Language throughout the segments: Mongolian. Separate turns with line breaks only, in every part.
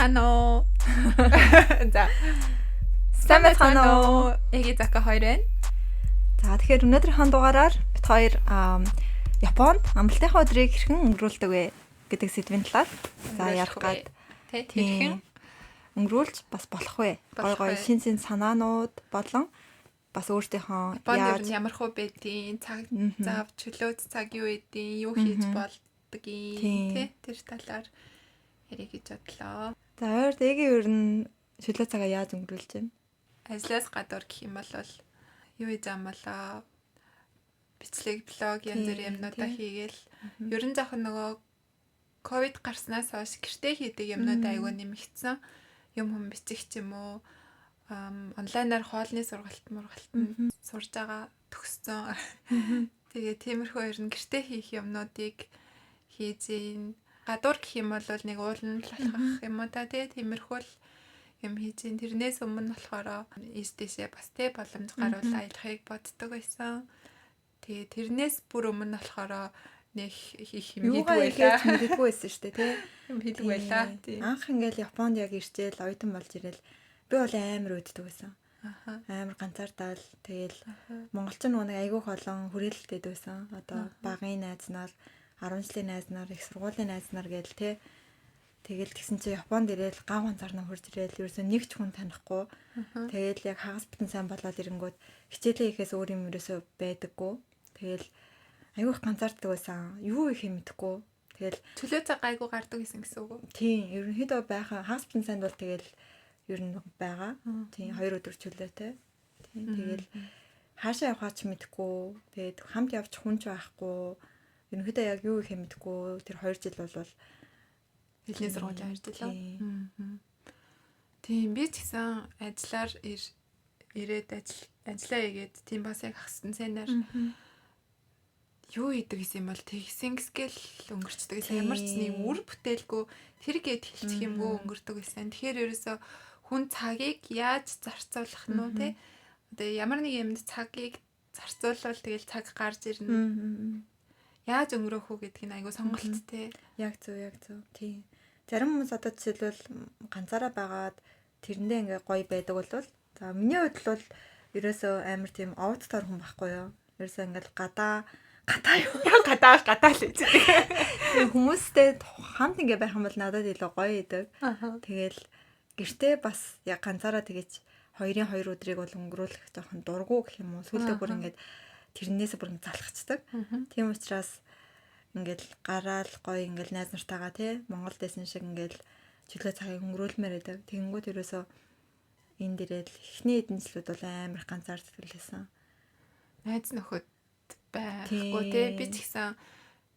Байцгаана уу? За.
Сайн байцгаана уу?
Эги Зака хоёр байна.
За, тэгэхээр өнөөдрийнхөө дугаараар бид хоёр Японд амралтынхаа өдрийг хэрхэн өнгөрүүлдэг вэ гэдэг сэдвийн талаар за ярих гад.
Тэ, хэрхэн
өнгөрүүлж бас болох вэ? Гой гой шин шин санаанууд болон бас өөртөөхөө
яаж ямар хөө байдیں، цаг зав, чөлөөт цаг юу байдیں، юу хийж болдгийг тэ, тэр талаар ярих гэж бодлоо.
За, ойр эги ер нь чөлөө цагаа яаж өнгөрүүлж байна?
Ажлаас гадуур гэх юм бол юу хийж юм болоо, бичлэг, блог, янз бүрийн юмнуудаа хийгээл, ер нь жоохон нөгөө ковид гарснаас хойш гэртээ хийдэг юмнууд айгүй нэмэгдсэн. Юм хүм бичих ч юм уу, онлайнаар хоолны сургалт мургалтанд сурж байгаа, төгссөн. Тэгээ тиймэрхүү ер нь гэртээ хийх юмнуудыг хийж ийн. Гадуур гэх юм бол нэг ууланд л алхах юм уу та, тий, тиймэрхүү л юм хийж ийн. Тэрнээс өмнө болохоор ийш тийшээ бас тий боломж гарвал аялахыг боддог байсан. Тэгээ тэрнээс бүр өмнө болохоор нэг их юм
хийдэг байлаа. Мэддэггүй байсан шүү дээ, тий.
Юм хийдэг байлаа.
Тий. Анх ингээл Японд яг ирчээл оюутан болж ирэл би бол амар үүддэг байсан. Амар ганцаардаал, тэгэл монголч нөгөө нэг айгүйх олон хүрээлэлтэй байсан. Одоо багын найз нар, 10 жилийн найз нар, их сургуулийн найз нар гээл те. Тэгэл тэгсэн чи Японд ирээл гав ганцаарна хурж ирээл ерөөсөө нэг ч хүн танихгүй. Тэгэл яг хагас бүтэн сайн болоод ирэнгүүт хичээлээ хийхээс өөр юм ерөөсөө байдаггүй. Тэгэл айгүйх ганцаарддаг байсан. Юу их юм мэдэхгүй. Тэгэл
чөлөө цаг гайгүй гардаг гэсэн гэсэн үг үү?
Тийм, ерөнхийдөө байхan хагас бүтэн санд бол тэгэл ер нь байгаа. Тийм, 2 өдөр чөлөөтэй. Тийм, тэгэл хаашаа явахаа ч мэдэхгүй. Тэгээд хамт явчих хүн ч байхгүй. Ерөнхийдөө яг юу их юм мэдэхгүй. Тэр 2 жил бол
хэлний сургуулийн 2 жил. Тийм, би ч гэсэн ажиллаар ирээд ажиллаа хийгээд тийм бас яг хагас сайнаар юу хийдэг гэсэн юм бол тэгсэн гисгэл өнгөрчдөг гэсэн. Ямар ч нэг үр бүтээлгүй тэр гээд хэлчих юмгүй өнгөрдөг гэсэн. Тэгэхээр ерөөсөө хүн цагийг яаж зарцуулах нь үү те? Одоо ямар нэг юмд цагийг зарцуулвал тэгэл цаг гарч ирнэ. Яаж өнгөрөөх үү гэдг нь айгүй сонголт те.
Яг зөв, яг зөв. Тийм. Зарим хүмүүс одоо жишээлбэл ганцаараа байгаад тэрэндээ ингээ гоё байдаг бол, за миний хувьд бол ерөөсөө амар тийм овдтор хүн байхгүй юу. Ерөөсөө ингээл гадаа юу
гадаа л хийж
байгаа. Хүмүүстэй хамт ингээ байх юм бол надад илүү гоё идэг. Тэгэл гэртээ бас яг ганцаараа тэгэж 2-ын 2 өдрийг бол өнгөрүүлэх жоохон дургу гэх юм уу. Сүүлдээ бүр ингээд тэрнээсээ бүр ингээд залхацдаг. Тийм учраас ингээл гараал гоё ингээл найз нартайгаа тий Монголд байсан шиг ингээл чөлөө цагийг өнгөрүүлмээр байдаг. Тэгэнгүүт ерөөсөө энэ дээрэл эхний хэдэн жилүүд бол амар ганцаар сэтгэлээсэн.
Найз нөхөд байхгүй тий. Би ч гэсэн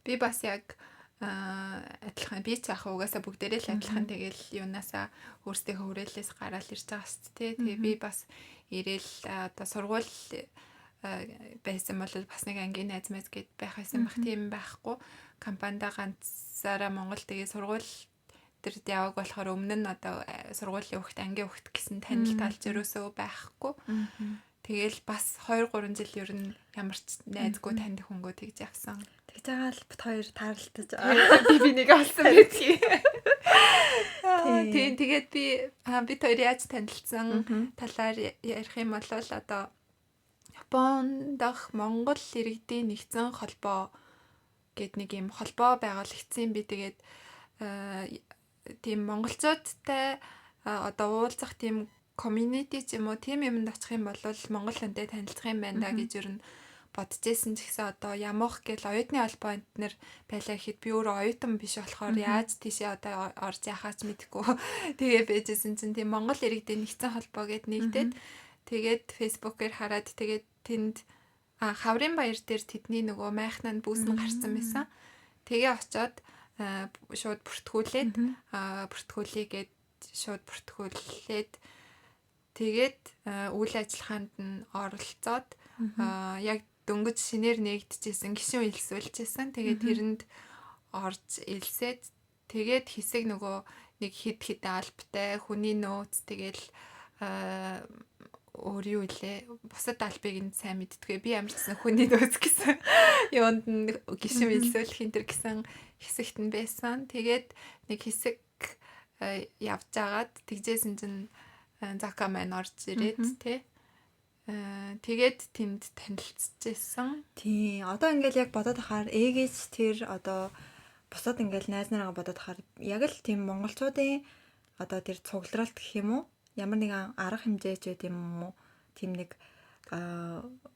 би бас яг адилхан, би ч яах угаасаа бүгдээрээ л адилхан, тэгэл юунаасаа өөрсдийнхөө хүрээлээс гараал ирж байгаа шүү дээ. Тэгээ би бас ирээл одоо сургууль байсан бол бас нэг ангийн найз мэз гэд байх байсан бах, тийм байхгүй. Компанида ганцаараа Монгол тэгээ сургууль тэр яваг болохоор өмнө нь одоо сургуулийн хүүхд, ангийн хүүхд гэсэн танил талж ерөөсөө байхгүй. Тэгэл бас 2-3 жил ер нь ямар ч найзгүй таньд хөнгөө тэгж явсан.
Тэгж байгаа л бит хоёр таарлтаж
би нэг олсон байдгийг. Тийм, тэгээд би бид хоёр яаж танилцсан талаар ярих юм бол одоо Японд дахь Монгол иргэдийн нэгдсэн холбоо гэд нэг юм холбоо байгуулагдсан. Би тэгээд тийм монголчуудтай одоо уулзах тийм community ч юм уу тийм юмд очих юм бол монгол хүнтэй танилцах юм байна да гэж ер нь бодож исэн ч гэсэн одоо ямах гэл оюутны холбоонд нэр байлаа гэхэд би өөрөө оюутан биш болохоор яаж тийшээ одоо орж яхаач мэдэхгүй. Тэгээ байжсэн чинь тийм Монгол иргэдийн нэгдсэн холбоо гэд нэгдээд тэгээд Facebook-ээр хараад тэгээд тэнд хаврын баяр дээр тэдний нөгөө майхнаа нь бүүс нь гарцсан байсан. Тэгээ очоод шууд бүртгүүлээд бүртгүүлээгээд шууд бүртгүүлээд тэгээд үйл ажиллагаанд нь оролцоод яг дөнгөж шинээр нэгдэжсэн гишүүн элсүүлжсэн. Тэгээд тэрэнд орж элсээд тэгээд хэсэг нөгөө нэг хэд хэдэн албатай хүний нөөц тэгэл өөр юу илээ бусад албыг нь сайн мэддэггүй. Би ямар ч гэсэн хүний нөөц гэсэн юунд нь гишүүн элсүүлэх энэ төр гэсэн хэсэгт нь байсан. Тэгээд нэг хэсэг явж агаад тэгжээсэн чинь Зака маань орж ирээд тий. Тэгээд тэнд танилцчихсан.
Тий. Одоо ингээл яг бодоод ахаар эгэж тэр одоо бусад ингээл найз нараа бодоод ахаар яг л тийм монголчуудын одоо тэр цугларалт гэх юм уу? Ямар нэгэн арга хэмжээч байт юм уу? Тийм нэг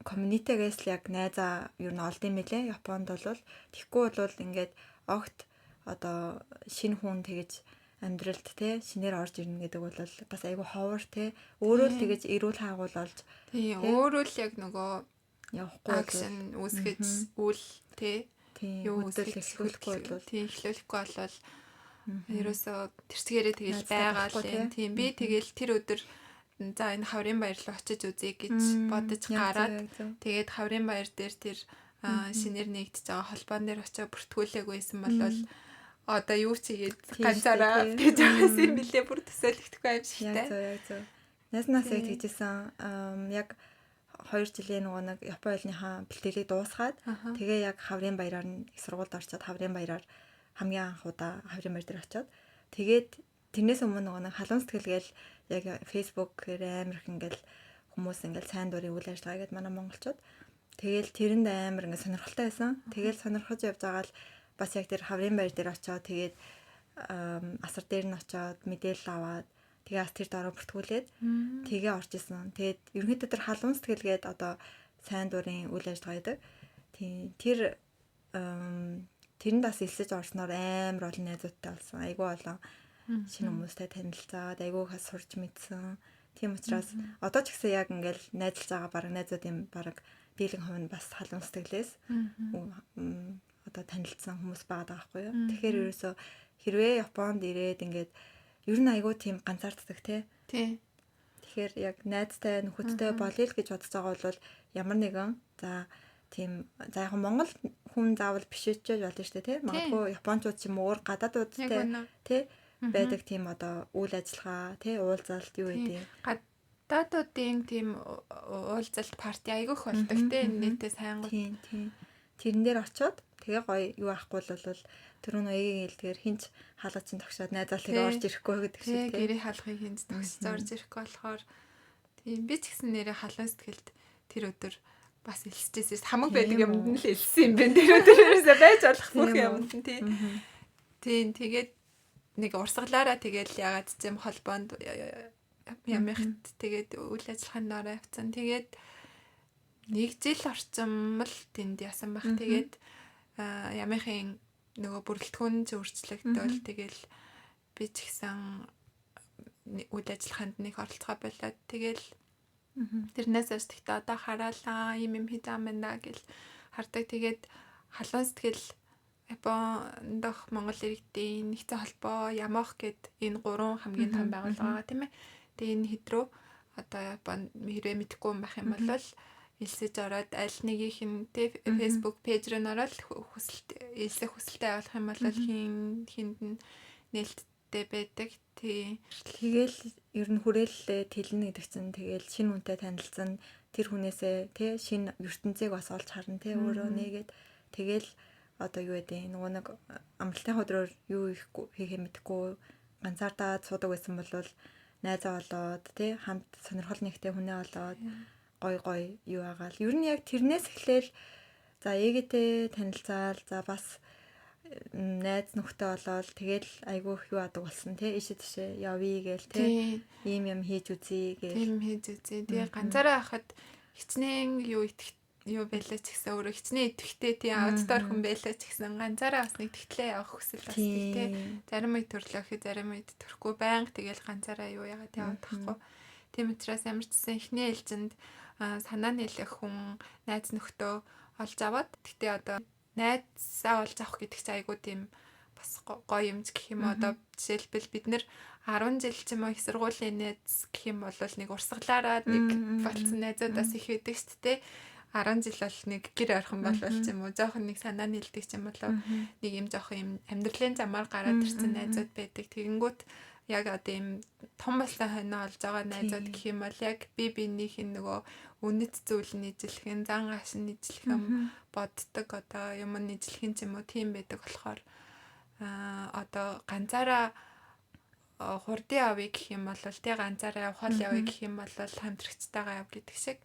community-гээс л яг найзаа ер нь олд юм билээ. Японд бол тэгэхгүй бол ингээд огт одоо шинэ хүн тэгэж амьдралд те шинээр орж ирнэ гэдэг бол бас айгүй ховор те өөрөө л тэгэж эрүүл хайгуул олж
тий өөрөө л яг нөгөө
явахгүй
action үүсгэж үйл те
юу үүсгэж эхлүүлэхгүй бол
тий эхлүүлэхгүй бол ерөөсөө тэрсгээрээ тэгэл байгаа л юм. Тийм би тэгэл тэр өдөр за энэ хаврын баяр руу очиж үзье гэж бодож гараад тэгээд хаврын баяр дээр тэр шинээр нэгдэж байгаа холбоон дээр очиж бүртгүүлээгүй байсан бол одоо юу ч хийгээд ганцаараа гэж байгаас юм билээ бүр төсөөлөгдөхгүй юм шигтэй.
Яг зөв. Найзнаас яг тэгжсэн. Яг 2 жилийн нөгөө нэг Япон хэлнийхаа бэлтгэлийг дуусгаад тэгээ яг хаврын баяраар нь их сургуульд орчоод хаврын баяраар хамгийн анх удаа хаврын баяр дээр очиод тэгээд тэрнээс өмнө нөгөө нэг халуун сэтгэлгээл яг Facebook-ээр амар их ингээл хүмүүс ингээл сайн дурын үйл ажиллагаа гэдэг манай монголчууд тэгэл тэрэнд амар ингээд сонирхолтой байсан. Тэгэл сонирхож явж байгаа л бас яг тэр хаврын баяр дээр очиод тэгээд асар дээр нь очиод мэдээлэл аваад тэгээ бас тэр дороо бүртгүүлээд тэгээ орж исэн. Тэгээд ерөнхийдөө тэр халуун сэтгэлгээд одоо сайн дурын үйл ажиллагаа гэдэг. Тийм тэр тэрэнд бас элсэж орсноор амар олон найзуудтай болсон. Айгүй олон шинэ хүмүүстэй танилцаад айгүй их сурч мэдсэн. Тийм учраас одоо ч гэсэн яг ингээл найзалж байгаа бараг найзуудын бараг дийлэн хувь нь бас халуун сэтгэлээс одоо танилцсан хүмүүс байгаа байхгүй юу. Тэгэхээр ерөөсөө хэрвээ Японд ирээд ингээд ер нь айгүй тийм ганцаарддаг те.
Тий.
Тэгэхээр яг найзтай нөхөдтэй болъё л гэж бодож байгаа бол ямар нэгэн за тийм за яг Монгол хүн заавал биш ч болно шүү дээ тий. Магадгүй японочууд ч юм өөр гадаадуудтай тий байдаг тийм одоо үйл ажиллагаа тий уулзалт юу гэдэг.
Гадаадуудын тийм уулзалт парти айгүйх болдог тий нийтээ сайнгууд.
Тийм тийм. Тэрэн дээр очиод тэгээ гоё юу авахгүй бол тэр нөө эгийн хэлдгээр хинч хаалга чинь тогшоод найзаал тэгээ орж ирэхгүй гэдэг
шиг тий. Гэрээ хаалгыг хинч тогшиж орж ирэхгүй болохоор тийм би ч гэсэн нэрээ халуун сэтгэлд тэр өдөр бас элсэжээс хамаг байдаг юмд нь л элссэн юм байна. Тэр өдөр ерөөсөө байж болох бүх юмд нь тий. Тийм тэгээд нэг урсгалаараа тэгэл ягаад ч юм холбоонд ямихт тэгээд үйл ажиллагаанд ороо явцсан. Тэгээд нэг жил орчим л тэнд ясан байх. Тэгээд ямихын нөгөө бүрэлдэхүүн ч өөрчлөгдөөл тэгэл би ч гэсэн үйл ажиллагаанд нэг оролцохоо болоод тэгэл тэрнээс хойш тэгтээ одоо хараалаа юм юм хийж байгаа юм байна гэл хардаг. Тэгээд халуун сэтгэл Японд дох Монгол иргэдийн нэгдсэн холбоо Ямох гэд энэ гурван хамгийн том байгууллага байгаа тийм ээ. Тэгээ энэ хэд рүү одоо Японд хэрвээ мэдэхгүй юм байх юм бол элсэж ороод аль нэгийнх нь тэ Facebook пэйж рүү ороод хүсэлт элсэх хүсэлтэй явуулах юм бол хин хинд нь нээлттэй байдаг. Тий.
Тэгэл ер нь хүрээллээ тэлнэ гэдэг чинь тэгэл шинэ хүнтэй танилцсан тэр хүнээсээ тий шинэ ертөнцийг бас олж харна тий өөрөө нээгээд тэгэл одоо юу гэдэг нөгөө нэг амралтын өдрөөр юу хийхээ мэдэхгүй ганцаардаа суудаг байсан бол найзаа олоод тий хамт сонирхол нэгтэй хүнээ олоод гой гой юу агаал. Ер нь яг тэрнээс эхлээл за ээгээтэй танилцаал за бас найз нөхдөд олоод тэгэл айгүй их юу адаг болсон тий ийшээ тийшээ явъя гээл тий ийм юм хийж үзье гээл.
Тийм хийж үзье. Тэгээ ганцаараа байхад хичнээн юу итгэх юу байлаа ч гэсэн өөрөө хичнээн итгэвтэй тий аудитор хүн байлаа ч гэсэн ганцаараа бас нэг тэгтлээ явах хүсэл бас тий зарим үед төрлөөхөө зарим үед төрөхгүй байнга тэгэл ганцаараа юу яагаад яваад тахгүй. Тийм учраас ямар ч гэсэн эхний ээлжинд санаа нийлэх хүн найз нөхдөө олж аваад гэтээ одоо найзаа олж авах гэдэг чинь айгүй тийм бас гоё юм ч гэх юм одоо жишээлбэл бид нэр 10 жил ч юм уу их сургуулийн найз гэх юм бол нэг урсгалаараа нэг болцсон найзуудаас их байдаг шүү дээ. 10 жил бол нэг гэр орхон болвол ч юм уу жоохон нэг санаа нийлдэг ч юм болов нэг юм жоохон юм амьдралын замаар гараад ирсэн найзууд байдаг. Тэгэнгүүт яг одоо юм том болсон хойноо олж байгаа найзууд гэх юм бол яг би биенийх нь нөгөө үнэт зүйл нь ижилхэн, зан ааш нь ижилхэн боддог одоо юм нь ижилхэн ч юм уу тийм байдаг болохоор одоо ганцаараа хурдын явъя гэх юм бол тий ганцаараа явах л явъя гэх юм бол хамтрагчтайгаа яв гэдэг шиг.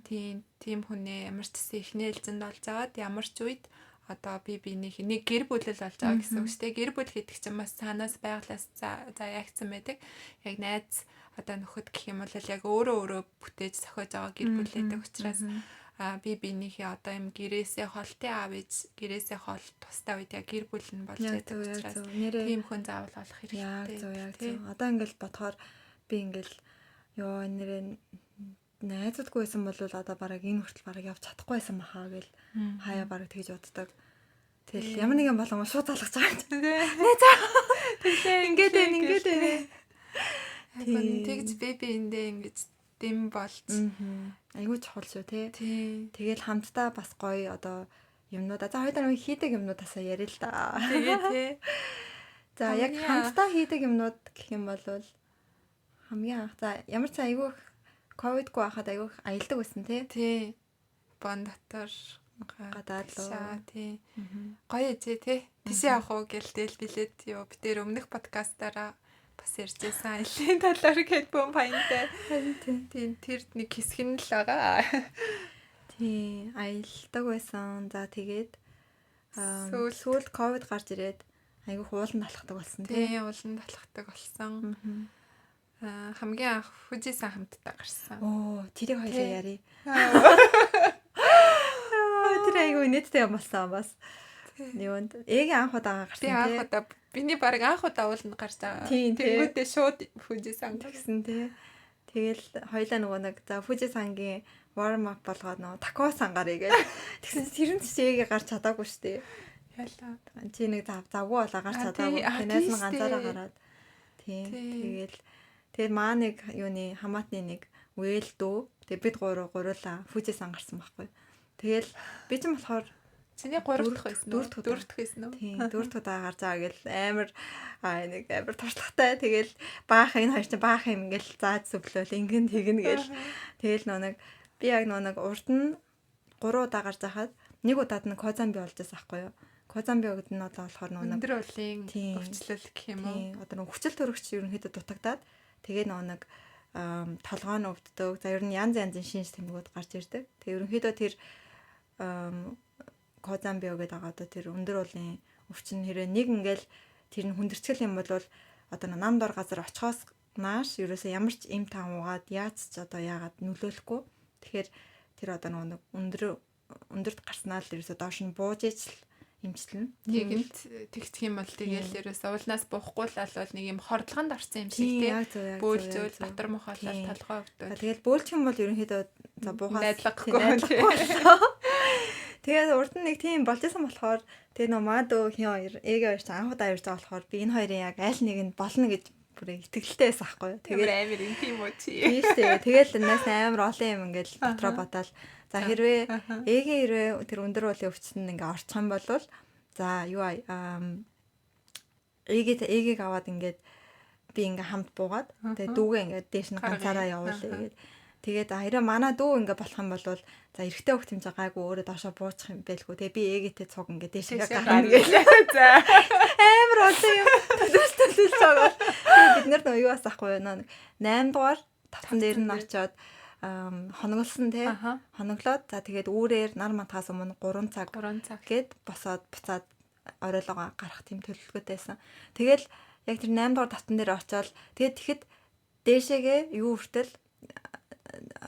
Тийм хүнээ ямар ч гэсэн эхний ээлжинд олж аваад ямар ч үед одоо би биенийх нэг гэр бүлэл болж байгаа гэсэн үг шүү дээ. Гэр бүл гэдэг чинь бас цаанаас байглаас заяагцсан байдаг. Яг найз одоо нөхөд гэх юм бол яг өөрөө өөрөө бүтээж зохиож байгаа гэр бүл гэдэг учраас би биенийхээ одоо юм гэрээсээ холтой аав ээж гэрээсээ хол тустай үед яг гэр бүл нь болж байдаг учраас тийм хүн заавал олох хэрэгтэй.
Яг зөв, яг зөв. Одоо ингээл бодохоор би ингээл ёо нэрээ найзуудгүй байсан бол одоо бараг энэ хүртэл бараг явж чадахгүй байсан баха гэл хаяа бараг тэгж боддог. Тэгэл ямар нэгэн болгон шууд залгаж байгаа юм чинь. Найзаа.
Тэглээ
ингээд байна, ингээд байна.
Тэгж би биэндээ ингэж дэм болж
айгүй чухал шүү тий. Тэгэл хамтдаа бас гоё одоо юмнуудаа за хоёулаа нэг хийдэг юмнуудаасаа яриа л да.
Тэгээ тий.
За яг хамтдаа хийдэг юмнууд гэх юм бол хамгийн анх за ямар ч айгүй ковидгүй байхад айгүй аялдаг байсан тий.
Тий. Бон дотор
гадаад руу
тий. Гоё ээжээ тий. Тийшээ явах уу гэл тэл билет ёо би тэр өмнөх подкастаараа бас ярьжсэн аялын талаар гээд бөм паянтай. Тийм тэр нэг хэсэг нь л байгаа.
Тийм аялдаг байсан. За тэгээд сүүлд ковид гарч ирээд айгүй ууланд алхдаг болсон
тий. Ууланд алхдаг болсон. Хамгийн анх Фужисан хамтдаа гарсан.
Оо, тэрийг хоёлаа ярив. Тэр айгүй нийттэй юм болсон бас. Юунд ээг анх удаа гарсан
тий. Анх удаа биний баг анх удаа ууланд гарч байгаа. Тэнгүүтээ шууд Фужисан
гэсэн тий. Тэгэл хоёлаа нөгөө нэг за Фужисангийн warm up болгоод нөгөө Такосан гарыг гээл. Тэгсэн чинь тэр нь ч ээг гарч чадаагүй шүү дээ.
Ялаа.
Чи нэг завгүй болоо гарч чадаагүй. Тэрнээс нь ганцаараа гараад. Тий. Тэгэл маа нэг юуны хамаатны нэг үйл дүү. Тэгээ бид гуруулаа Фужисан гарсан байхгүй. Тэгэл би ч юм болохоор
чиний 3 дахь байсан уу? 4 дахь байсан уу?
Тийм, 4 дахь удаа гарч байгаа гэл амар нэг амар туршлагатай. Тэгэл баах энэ хоёр чинь баах юм ингээл зааж зөвлөөл ингэн тэгнэ гэл. Тэгэл нөө нэг би яг нөө нэг урд нь 3 удаа гарч байхад нэг удаад нь Козамби болж байсан байхгүй юу? Козамби гэдэг нь одоо болохоор нөө нэг
өндөр уулын өвчлөл гэх юм уу?
Тийм, одоо нэг хүчил төрөгч ерөнхийдөө дутагдаад тэгээ нөө нэг толгой нь өвддөг. За ер нь янз янзын шинж тэмдгүүд гарч ирдэг. Тэгээ ерөнхийдөө тэр Козамбио гэдэг байгаа одоо тэр өндөр уулын өвчин хэрэг нэг ингээл тэр нь хүндэрчгэл юм бол одоо нам дор газар очихоос нааш ерөөсөө ямар ч эм таан уугаад яаж ч одоо яагаад нөлөөлөхгүй. Тэгэхээр тэр одоо нэг өндөрт гарснаа л ерөөсөө доош нь бууж ижил эмчлэн.
Нэгэнт тэгчих юм бол тэгэл ерөөсөө уулнаас буухгүй л бол нэг юм хордлогонд орсон юм шиг тий. Бөөлжөөл дотор мохоолол толгой өвдөөл.
Тэгэл бөөлчих юм бол ерөнхийдөө за буухаас
найдлаггүй.
Тэгээд урд нь нэг тийм болж исэн болохоор тэгээ нөө мадөө хин хоёр эгэ хоёр ч анх удаа ярьж байгаа болохоор би энэ хоёрын яг аль нэг нь болно гэж бүр итгэлтэй байсан аахгүй юу.
Тэгээд амар юм тийм үү чи.
Тийм шүү дээ. Тэгэл энэс амар олон юм ингээл дотроо бодоол. За хэрвээ эгэ хэрвээ тэр өндөр уулын өвчин ингээ орчих юм бол за юу эгийг аваад ингээд би ингээ хамт буугаад тэгээ дүүгээ ингээд дээш нь ганцаараа явуулъя гээд. Тэгээд харин манай дүү ингээ болох юм бол за эрэгтэй хөх тэмцээ гайгүй өөрөө доошоо буучих юм байлгүй. Тэгээ би ээгээтэй цуг ингээ дээшээ гарна гээл.
За
амар олон юм төлөөлж байгаа. Тэгээд бид нар нөө юу бас ахгүй юу нэг 8 дугаар тавцан дээр нь очиод хоноглосон тий. Хоноглоод за тэгээд үүрээр нар мантахаас өмнө 3 цаг гээд босоод буцаад оройлогоо гарах тийм төлөвлөгөөтэй байсан. Тэгэл яг тэр 8 дугаар тавцан дээр очиод тэгээд тэгэхэд дээшээгээ юу хүртэл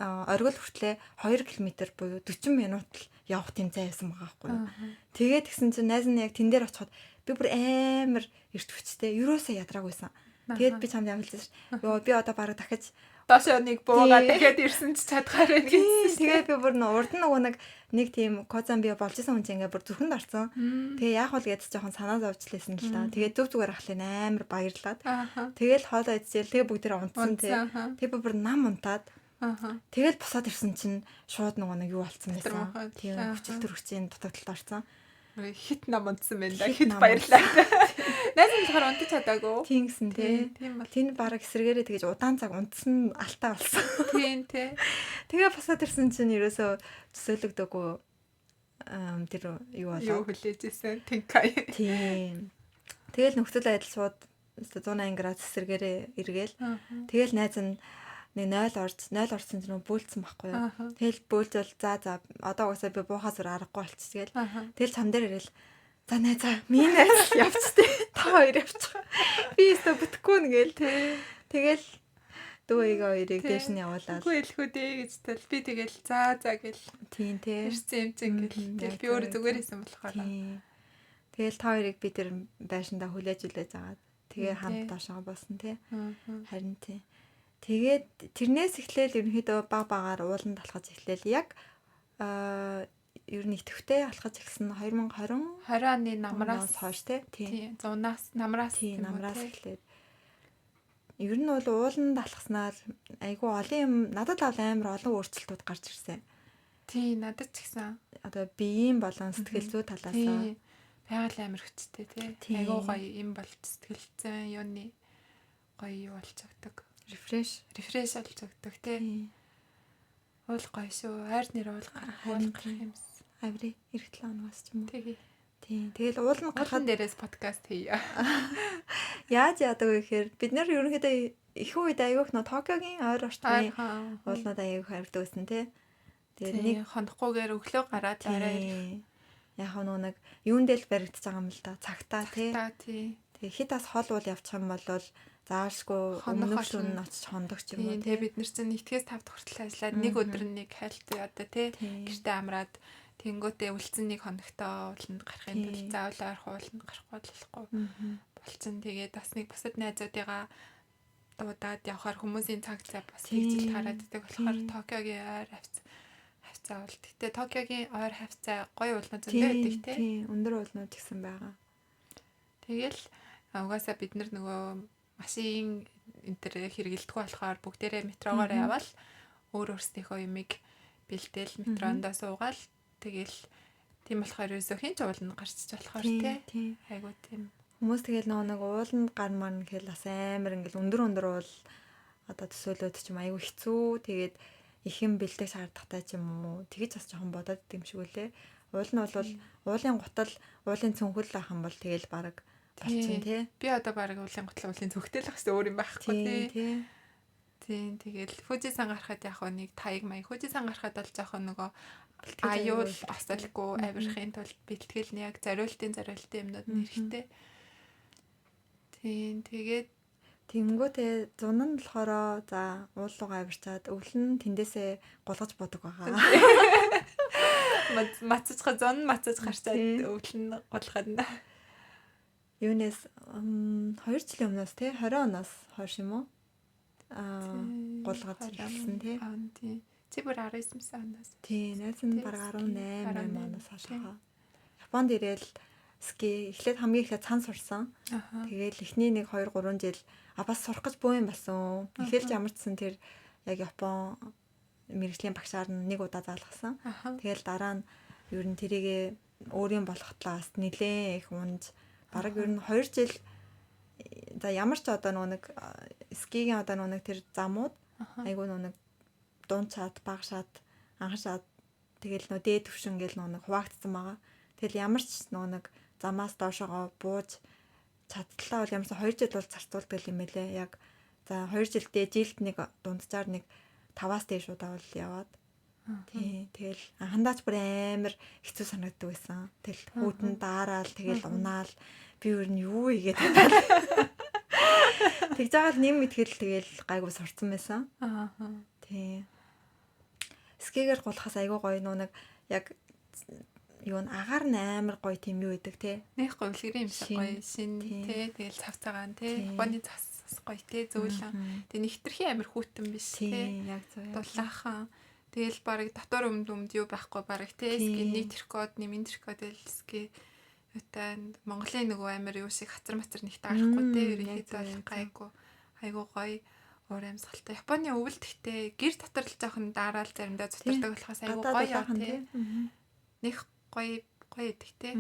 оргил хүртлээ 2 км буюу 40 минут л явах тийм зай байсан байгаа байхгүй юу. Тэгээд тэгсэн чинь найз нь яг тэн дээр очиход би бүр амар эрт хүчтэй ерөөсөө ядраагүйсэн. Тэгээд би чамд ямар хэлсэн ш. Йоо би одоо бараг дахиж
доошоо нэг буугаад дахиад ирсэн ч чадхаар байна гэсэн.
Тэгээд би бүр урд нь нөгөө нэг тийм Козамби болж исэн хүн чинь ингээ бүр зүрхэнд орсон. Тэгээ яах вэ гэдээ жоохон санаа зовчлээсэн л та. Тэгээд зүг зүгээр ахлын амар баярлаад. Тэгэл хоолоо идчихэл тэгээ бүгдээр унтсан тий. Тэгээ би бүр нам унтаад. Тэгэл босоод ирсэн чинь шууд нөгөө нэг юу болцсон байсан. Тийм хүчил төрөгчийн дутагдaltaд орсон.
Хит нам унтсан байна да. Хит баярлаа. Найз нь болохоор унтаж чадаагүй.
Тийм гэсэн тий. Тэнд бараг эсрэгээрээ тэгэж удаан цаг унтсан алтаа болсон.
Тийм тий.
Тэгээ босоод ирсэн чинь ерөөсөө төсөөлөгдөөгүй тэр юу болоо.
Юу хүлээж исэн. Тинкай.
Тийм. Тэгэл нөхцөл байдал шууд 180 градус эсэргээрээ эргээл. Тэгэл найз нь нэг 0 орж 0 орсон чинь нөө бөөлцсөн байхгүй юу. Тэгэл бөөлжөл за одоо угаасаа би буухаас өөр аргагүй болчих гээл. Тэгэл цам дээр ирэл за найзаа миний найз явчихтээ. Та хоёр явчих. Би өстө бүтэхгүй нэгээл. Тэгэл дүү хоёрыг дээш нь явуулаад.
Үгүй элхүү дээ гэж тэл би тэгэл за гэл.
Тийм тий.
Ирсэн юм чинь гэл. Тэгэл би өөрөө зүгээр хийсэн болохоор.
Тэгэл та хоёрыг би тэр байшиндаа хүлээж агаад тэгээ хамт доошоо болсон тий. Харин тий. Тэгээд тэрнээс эхлээл ерөнхийдөө баг багаар ууланд алхаж эхлээл яг ер нь идэвхтэй алхаж эхэлсэн 2020
20 оны намраас
хойш тий.
Тийм 100-аас намраас
тийм намраас эхлээд ер нь бол ууланд алхаснаар айгүй олон юм надад л амар олон өөрчлөлтүүд гарч ирсэн.
Тийм надад ч гэсэн.
Одоо биеийн болон сэтгэл зүй талаас
байгаль амар хүчтэй тий. Айгүй гоё юм болж сэтгэл зүйн юуны гоё юу болж өгдөг.
Refresh
болж өгдөг тий. Уул гоё шүү. Ойр нэр уул гарах юмс.
Аври эх 7 хоногоос ч юм уу.
Тэгээ.
Тийм. Тэгэл ууланд
гарахад дээрээс подкаст хийе.
Яаж яадаг вэ гэхээр бид нэр ерөнхийдөө их үед айгүйх нөө Токиогийн ойр орчмын уулнууд айгүйх авирдаг байсан тий.
Тэгээд нэг хонохгүйгээр өглөө гараад орой
ирэх. Яг нөө нэг юун дээр л баригдаж байгаа юм л да. Цагтаа тий. Тэгээ хит бас хол уул явчих юм бол заашгүй өмнөх шөнө нь очиж хондог ч юм уу
тий. Бид нар чинь 1-ээс 5 дахь хүртэл ажиллаад нэг өдөр нэг хайлт одоо тий гэртээ амраад тэнгуүтээ үлдсэн нэг хоногтоо ууланд гарахын тулд заавал ойрхон ууланд гарахгүй болохгүй болцсон. Тэгээд бас нэг бусад найзуудыгаа дуудаад явхаар хүмүүсийн цаг зав бас хэгжил хараад идэг болохоор Токиогийн ойр хавцаа уул. Гэтэ Токиогийн ойр хавцаа гоё уулнууд зөндөө байдаг тий.
Тийм өндөр уулнууд гэсэн байгаа.
Тэгэл угаасаа бид нар нөгөө машин энэ төр хэрэгэлдэггүй болохоор бүгдээрээ метрогоор явбал өөр өөрсдийнхөө юмыг бэлдээл метрондоо суугаал тэгэл тийм болохоор ерөөсөө хэн ч ууланд гарчиж болохоор тий. Айгуу тийм.
Хүмүүс тэгэл нөгөө нэг ууланд гармаар гэхэл бас амар ингээл өндөр уул одоо төсөөлөөд ч юм айгуу хэцүү. Тэгээд их юм бэлдэх шаардлагатай ч юм уу. Тэгэж бас жоохон бодоод идэм шиг үлээ. Уул нь бол уулын гутал, уулын цүнхэл ах юм бол тэгэл баг болчин тий.
Би одоо баг уулын гутал, уулын цүнхтэй л ах гэсэн өөр юм байхгүй тий. Тийм тэгэл Фужисан гарахад яг нэг таяг маяг Фужисан гарахад бол жоохон нөгөө аюул осолгүй авирахын тулд бэлтгэл нь яг зориултын юмнууд нь хэрэгтэй. Тийм тэгээд
тэнгүүтээ зун нь болохоор за уул руугаа авирчаад өвөл нь тэндээсээ гулгаж будаг байгаа.
Мацаж зун мацаж гарчаад өвөл нь гулгаад нь.
Юунаас 2 жилийн өмнөөс тий 20 оноос хойш юм уу? Гулгаж эхэлсэн тий.
Тий. Чи бүр 19 оноос.
Тий, найз нь баг 18 оноос хойш хаа. Японд ирээл ски эхлээд хамгийн эхлээд цан сурсан. Тэгээл эхний нэг 2 3 жил бас сурах гэж бөө юм болсон. Эхэлж ямарчсан тэр яг Япон мэргэжлийн багшаар нь нэг удаа заалгасан. Тэгээл дараа нь ер нь тэрийгэ өөрийн болохтлоо бас нэлээд их унж бараг ер нь 2 жил за ямар ч одоо нөгөө нэг скигийн одоо нөгөө нэг тэр замууд айгүй нөгөө нэг дунд шат, баг шат, анхан шат тэгэл нөгөө дээд түвшин гэл нөгөө нэг хуваагдсан байгаа. Тэгэл ямар ч нөгөө нэг замаас доошоогоо бууж чадтлаа бол ямарсан 2 жил бол зарцуулдаг юм байлээ. Яг за 2 жилдээ жилд нэг дунджаар нэг 5-аас дээш удаа бол яваад. Тий, тэгэл анхандаа ч бүр амар хэцүү санагддаг байсан. Тэгэл хүүдэн daarаал тэгэл унаал би өөр нь юу ийгээд байна. Тэгж байгаа л нэм мэтгэл тэгэл гайгүй сурцсан байсан.
Аа.
Тий. Скигээр гулхаас айгүй гоё нөө нэг яг юу н агаар нь амар гоё тийм юу идэг те.
Нэг гомлгэрийн юм шиг гоё шин те. Тэгэл цав цагаан те. Японы цас бас гоё те зөөлөн. Тэгээ нэг хитрхи амар хүүтэн биш те.
Яг зөв.
Дулаахан. Тэгэл бараг дотор өмд юу байхгүй бараг те. Ски нэг трикод, нэмийн трикод л ски юутай Монголын нөгөө амар юу шиг хацар мацар нэг таарахгүй те. Ерөнхийдөө бол гайгүй. Айгуу гоё уур амьсгалтай. Японы өвөл тэгтээ гэр дотор л жоохон дараал заримдаа зутардаг болохоос айгуу гоё те. Нэг гоё гоё идэг те.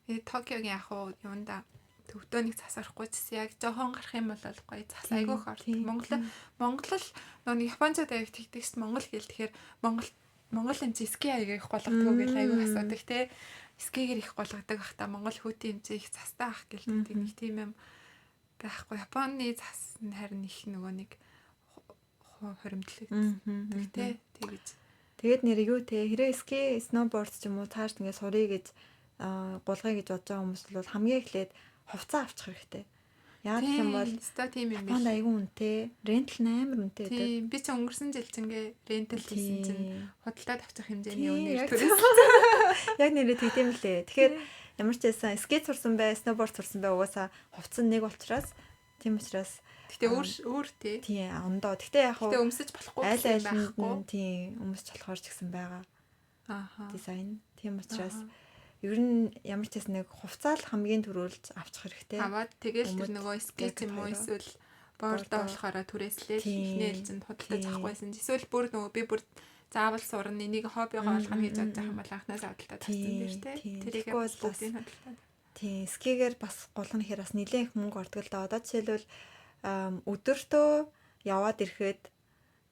Тэгээ Токиогийн яг уу юунда төвдөө нэг цас орохгүй ч яг жоохон гарах юм бол гоё цас айгүй их ордог. Монгол л нөгөө нэг японочууд аяг тэгдэг ш Монгол гэл тэгэхээр Монгол юм чи ски аяг их голгодог гэл айгүй асуудаг те. Скигээр их голгодог бах та Монгол хүүтийн юм чи их цастай ах гэл тэгдэг нэг тийм юм Байхгүй. Японы цас нь харин их нөгөө нэг хоримтлагддаг тий. Тэгэж.
Тэгээд нэр юу те хэрэг ски, сноуборд ч юм уу цааш ингээ сурыг гэж гулгая гэж бодож байгаа хүмүүс бол хамгийн эхлээд хувцас авчих хэрэгтэй. Яг гэх юм бол
өстой тийм юм
биш. Японд айгүй үнэтэй. Рентал нь амар үнэтэй
гэдэг. Тийм. Би ч өнгөрсөн жил чингээ рентал хийсэн чинь худалдаад авчих хэмжээний үнээр
төрөөс. Яг нэрээ тэгдэм лээ. Тэгэхээр ямар ч байсан ски сурсан бай, сноуборд сурсан бай угаасаа хувцас нэг болчроос тийм учраас
Гэтэ өөр өөр тий.
Тийм, ондоо. Гэтэ яг
хуу Гэтэ өмсөж болохгүй
аль байхгүй. Тийм, өмсөж болохоор ч гэсэн байгаа.
Ааха.
Дизайн. Тийм учраас ер нь ямар ч байсан нэг хувцаал хамгийн түрүүлж авчих хэрэгтэй.
Аваад тэгэл тэр нөгөө ски ч юм уу эсвэл бордо болохоор түрээслээл эхний ээлжинд худалдаж авахгүйсэн. Эсвэл бүр нөгөө би бүр заавал сурна, энийг хоббигоо болгоно гэж бодож байгаа юм бол анханаас худалдаад авсан дээр тий. Тэрийг
бас бүгдийг худалдаад. Тийм, скигээр бас гулгах гэхээр бас нэлээд их мөнгө ордог л да. Одоо жишээлбэл өдөртөө яваад ирэхэд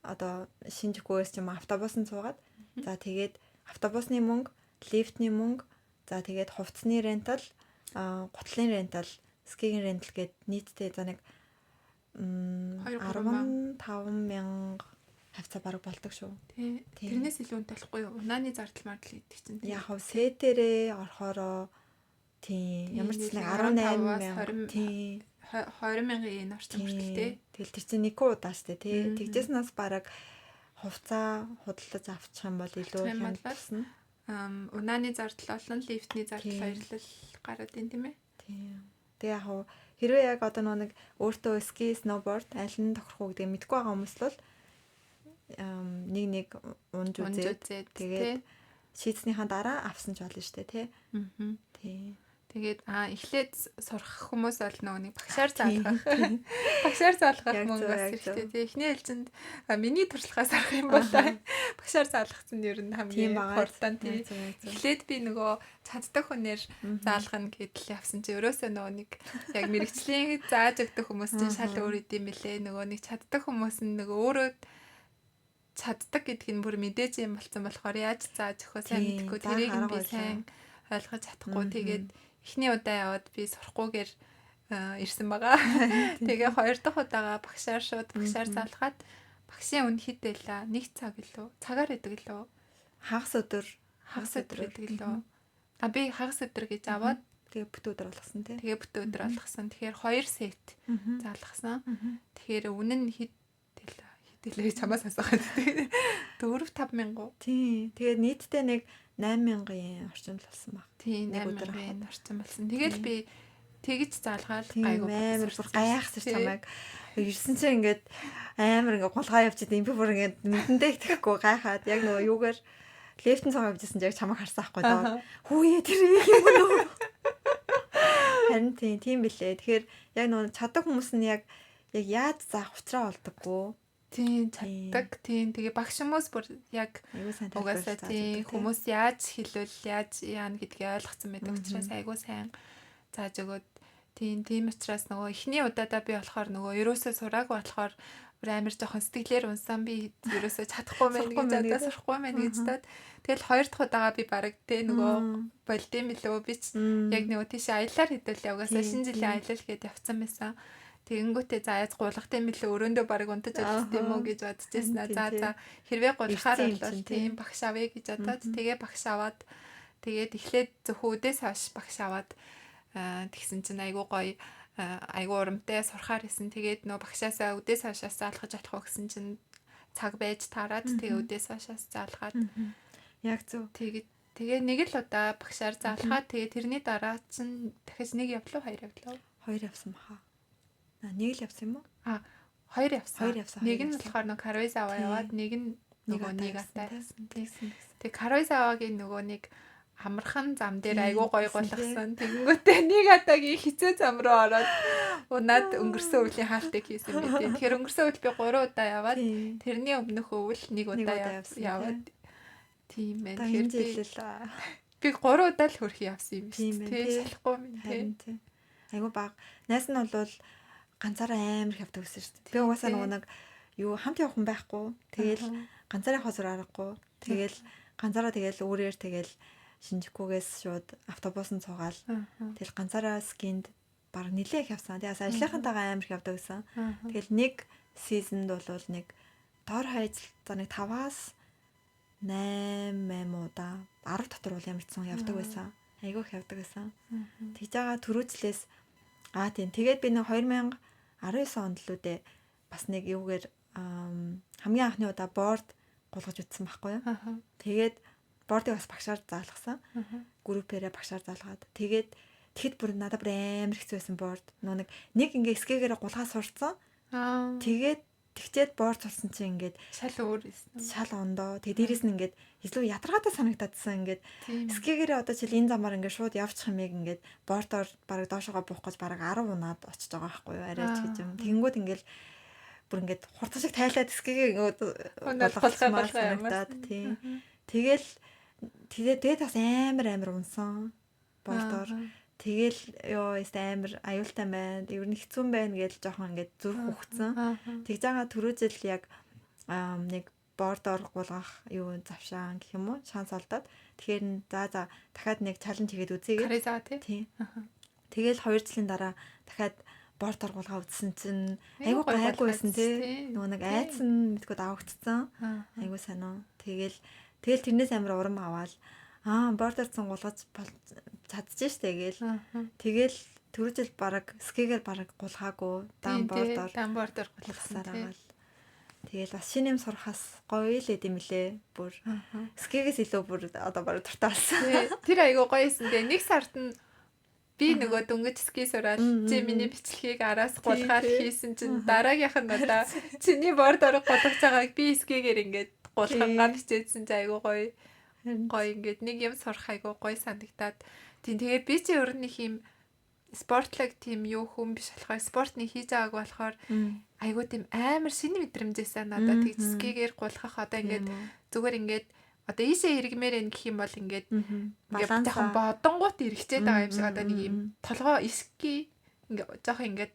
одоо Шинжикүгээс ч юм автобусанд суугаад за тэгээд автобусны мөнгө, лифтний мөнгө, за тэгээд хувцсны рентал, гутлын рентал, скигийн рентал гээд нийтдээ за нэг 15 мянга хавцаа бараг болдог шүү.
Тий. Тэрнээс илүү үнэтэй болохгүй юу? Унааны зардал мардал гэдэг чинь.
Яг хав сэтэрээ орохороо тийм ямар ч нэг 18 мянга
тийм 20 мянган йен орчим хүртэл тий.
Тэгэл тэр чинь нэг удаа штэ тий. Тэгжээс нас бараг хувцаа худалдаж авчих юм бол илүү
хямдсан. Унааны зардал болон лифтний зардал хоёрлал гараад ин тийм ээ.
Тийм. Тэгээ яг хав хэрвээ яг одоо нэг өөртөө ски, сноуборд аль нь тохирох уу гэдгийг мэдэхгүй байгаа хүмүүс бол нэг нэг унж үзээд тэгээд шийдснийхаа дараа авсан ч болно штэ тий.
Аа.
Тий.
Тэгээд эхлээд сурах хүмүүс бол нөгөө нэг багшаар заалгах. Багшаар заалгах мөнгө бас хэрэгтэй. Тэгээ эхний ээлжинд миний туршлагаас арах юм бол багшаар заалгах нь ер нь хамгийн хурдан тий. Эхлээд би нөгөө чаддаг хүнээр заалгана гэдэл явсан чи ерөөсөө нөгөө нэг яг мэрэгчлийн зааж өгдөг хүмүүс чинь шал өөр идэм билээ. Нөгөө нэг чаддаг хүмүүс нь нөгөө өөрөө чаддаг гэдг нь бүр мэдээж юм болсон болохоор яаж зааж өгөхөө сайн мэдэхгүй. Тэрийг нь би сайн ойлгож чадахгүй. Тэгээд эхний удаа яваад би сурахгүйгээр ирсэн байгаа. Тэгээ хоёр дахь удаага багшаар шууд багшаар заалгаад багшийн үн хэд байлаа? 1 цаг илүү. Цагаар идэг лөө.
Хагас өдөр,
хагас өдөр идэг лөө. А би хагас өдөр гэж аваад
тэгээ бүтэн өдөр болгосон тий.
Тэгээ бүтэн өдөр болгосон. Тэгэхээр 2 сет заалгасан. Тэгэхээр үнэ нь хэд байлаа? Хэд байлаа чамаас асуугаад. 4 5 мянган.
Тий. Тэгээ нийтдээ нэг 8000 орчим болсон баг.
Тийм, 8000 орчим болсон. Тэгэл би тэгж заалгаад
гайгүй амар бүр гайхсан чамайг. Ирсэн чинь ингээд амар ингээд гулгаа явж идэв. Би бүр ингээд мэдэндээ итгэхгүй гайхаад яг нөгөө юугаар лефтэн цогоо явж исэн чинь яг чамайг харсан ахгүй доо. Хүүе тэр юм уу? Харин тийм билээ. Тэгэхээр яг нөгөө чаддаг хүмүүс нь яг яаж заах учраа олдоггүй.
Тийм чаддаг. Тийм тэгээ багш хүмүүс бүр яг угаасаа тийм хүмүүс яаж хэлвэл яаж яана гэдгийг ойлгоцсон байдаг учраас айгүй сайн зааж өгөөд тийм учраас нөгөө эхний удаадаа би болохоор нөгөө ерөөсөө сураагүй болохоор бүр амар жоохон сэтгэлээр унсан би ерөөсөө чадахгүй мэн гэж одоо сурахгүй мэн гэж бодоод тэгэл хоёр дахь удаага би бараг тэ нөгөө болдсон билүү би ч яг нөгөө тийш аяллаар хэдүүлээ угаасаа шинэ жилийн аялал гээд явцсан байсан. Тэгэнгүүтээ за яаж гулгах юм бэлээ өрөөндөө бараг унтаж олох юм уу гэж бодож байсан. За хэрвээ гулгахаар бол тийм багш авъя гэж бодоод тэгээ багш аваад тэгээд эхлээд зөвхөн үдээс хойш багш аваад тэгсэн чинь айгүй гоё айгүй урамтай сурахаар исэн. Тэгээд нөө багшаасаа үдээс хойшоос заалгаж болох уу гэсэн чинь цаг байж таарад тэгээ үдээс хойшоос заалгаад
яг зөв.
Тэгээ нэг л удаа багшаар заалгаад тэгээ тэрний дараа чинь дахиж нэг явлаа хоёр явлаа.
Хоёр явсан баха. Нэг л явсан юм уу?
Хоёр явсан.
Нэг
нь болохоор нөгөө Каруизава яваад нэг нь нөгөө Нигата явсан. Тэгээ Каруизавагийн нөгөө нэг амархан зам дээр айгүй гоё гулгасан. Тэгэнгүүтээ Нигатагийн хэцүү зам руу ороод унаад өнгөрсөн өвлийн хаалтыг хийсэн байх. Тэгэхээр өнгөрсөн өвөл би 3 удаа яваад тэрний өмнөх өвөл нэг удаа яваад тийм байна.
Тэгэхээр
би 3 удаа л хөрхи явсан юм биш үү? Шалахгүй минь тий.
Айгүй баг. Найс нь бол ганцаараа амар явдаг гэсэн шүү дээ. Би угаасаа нөгөө нэг юу хамт явах хүн байхгүй. Тэгэл ганцаараа явах зур аргагүй. Тэгэл ганцаараа тэгэл өөрөөр тэгэл Шинжикүгээс шууд автобусанд суугаал. Тэгэл ганцаараа скинд баг нилээх явсан. Тэгээ бас ажлынхантайгаа амар их явдаг гэсэн. Тэгэл нэг season д бол нэг дор хаяж за нэг 5-аас 8 удаа 10 дотор бол ямар ч сан явдаг байсан. Айгүй их явдаг байсан. Тэгж байгаа түрүүжлээс аа тийм, тэгээд би нэг 2019 онд л үдэ бас нэг юугээр хамгийн анхны удаа board гулгаж үзсэн байхгүй юу. Тэгээд board ыг бас багшаар заалгасан. Группээрээ багшаар заалгаад. Тэгээд тэгэхэд бүр надад бүр амар хэцүү байсан board. Нөө нэг ингээ ski гээр гулгаа сурцсан. Тэгээд тэгчээд board сурсан чинь ингээд
шал өөр байсан.
Шал ондоо. Тэгээд дээрэс нь ингээд илүү ядаргаатай санагдаадсан, ингээд ski гээрээ одоо жишээл энэ замаар ингээд шууд явчих юмыг ингээд board оор бараг доошогоо буух гэж бараг 10 унаад очиж байгаа байхгүй юу, арайч гэж юм. Тэгэнгүүт ингээд бүр ингээд хурдан шиг тайлаад ski гээ ингээд
гулгахмаар
санагдаад, тийм. Тэгэл тэгээд бас амар амар унсан board оор. Тэгэл ёо амар аюултай байна. Ер нь хэцүү байна гэж жоохон ингээд зүрх үхсэн. Тэгж байгаа түрүү жил яг нэг board оор гулгах юу завшаан гэх юм уу, шанс олдоод, тэгэхээр за дахиад нэг challenge хийгээд үзье
гэж. Каруизава, тий.
Тэгэл 2 жилийн дараа дахиад board оор гулгаа үзсэн чинь айгуу гайгүй байсан, тий. Нөгөө нэг айдас нь мэдгүй давагдцсан. Айгуу сайн уу. Тэгэл тэрнээс амар урам аваад, аа, board оор цан гулгаж чадчих штэ гээл. Тэгэл түрүү жил бараг ski гээр бараг гулгаагүй дан board оор
дан board оор
гулгасаар агаал. Тэгэл бас шинэ юм сурахаас гоё л эд юм лээ. Бүр ski гээс илүү бүр одоо бараг дуртай болсон.
Тэр айгуу гоё юмсан. Тэгээ нэг сард нь би нөгөө дөнгөж ski сураад, чи миний бичлэгийг араас гулгаад хийсэн чинь дараагийнх нь одоо чиний board оор гулгаж байгааг би ski гээр ингээд гулгангаа бичээдсэн чинь айгуу гоё гоё, ингээд нэг юм сурах айгуу гоё санагдаад. Тийм, тэгээ би чи өөр нэг юм спортлог тийм юу хүн биш болохоор, спортны хийж байгааг болохоор айгуу тийм амар шинэ мэдрэмжээсээ надад тэгж ski гээр гулгах, одоо ингээд зүгээр ингээд одоо ийшээ эргэмээр энэ гэх юм бол ингээд ингээд жоохон бодонгууд эргэжээд байгаа юм шиг, одоо нэг юм толгоо ski ингээд жоохон ингээд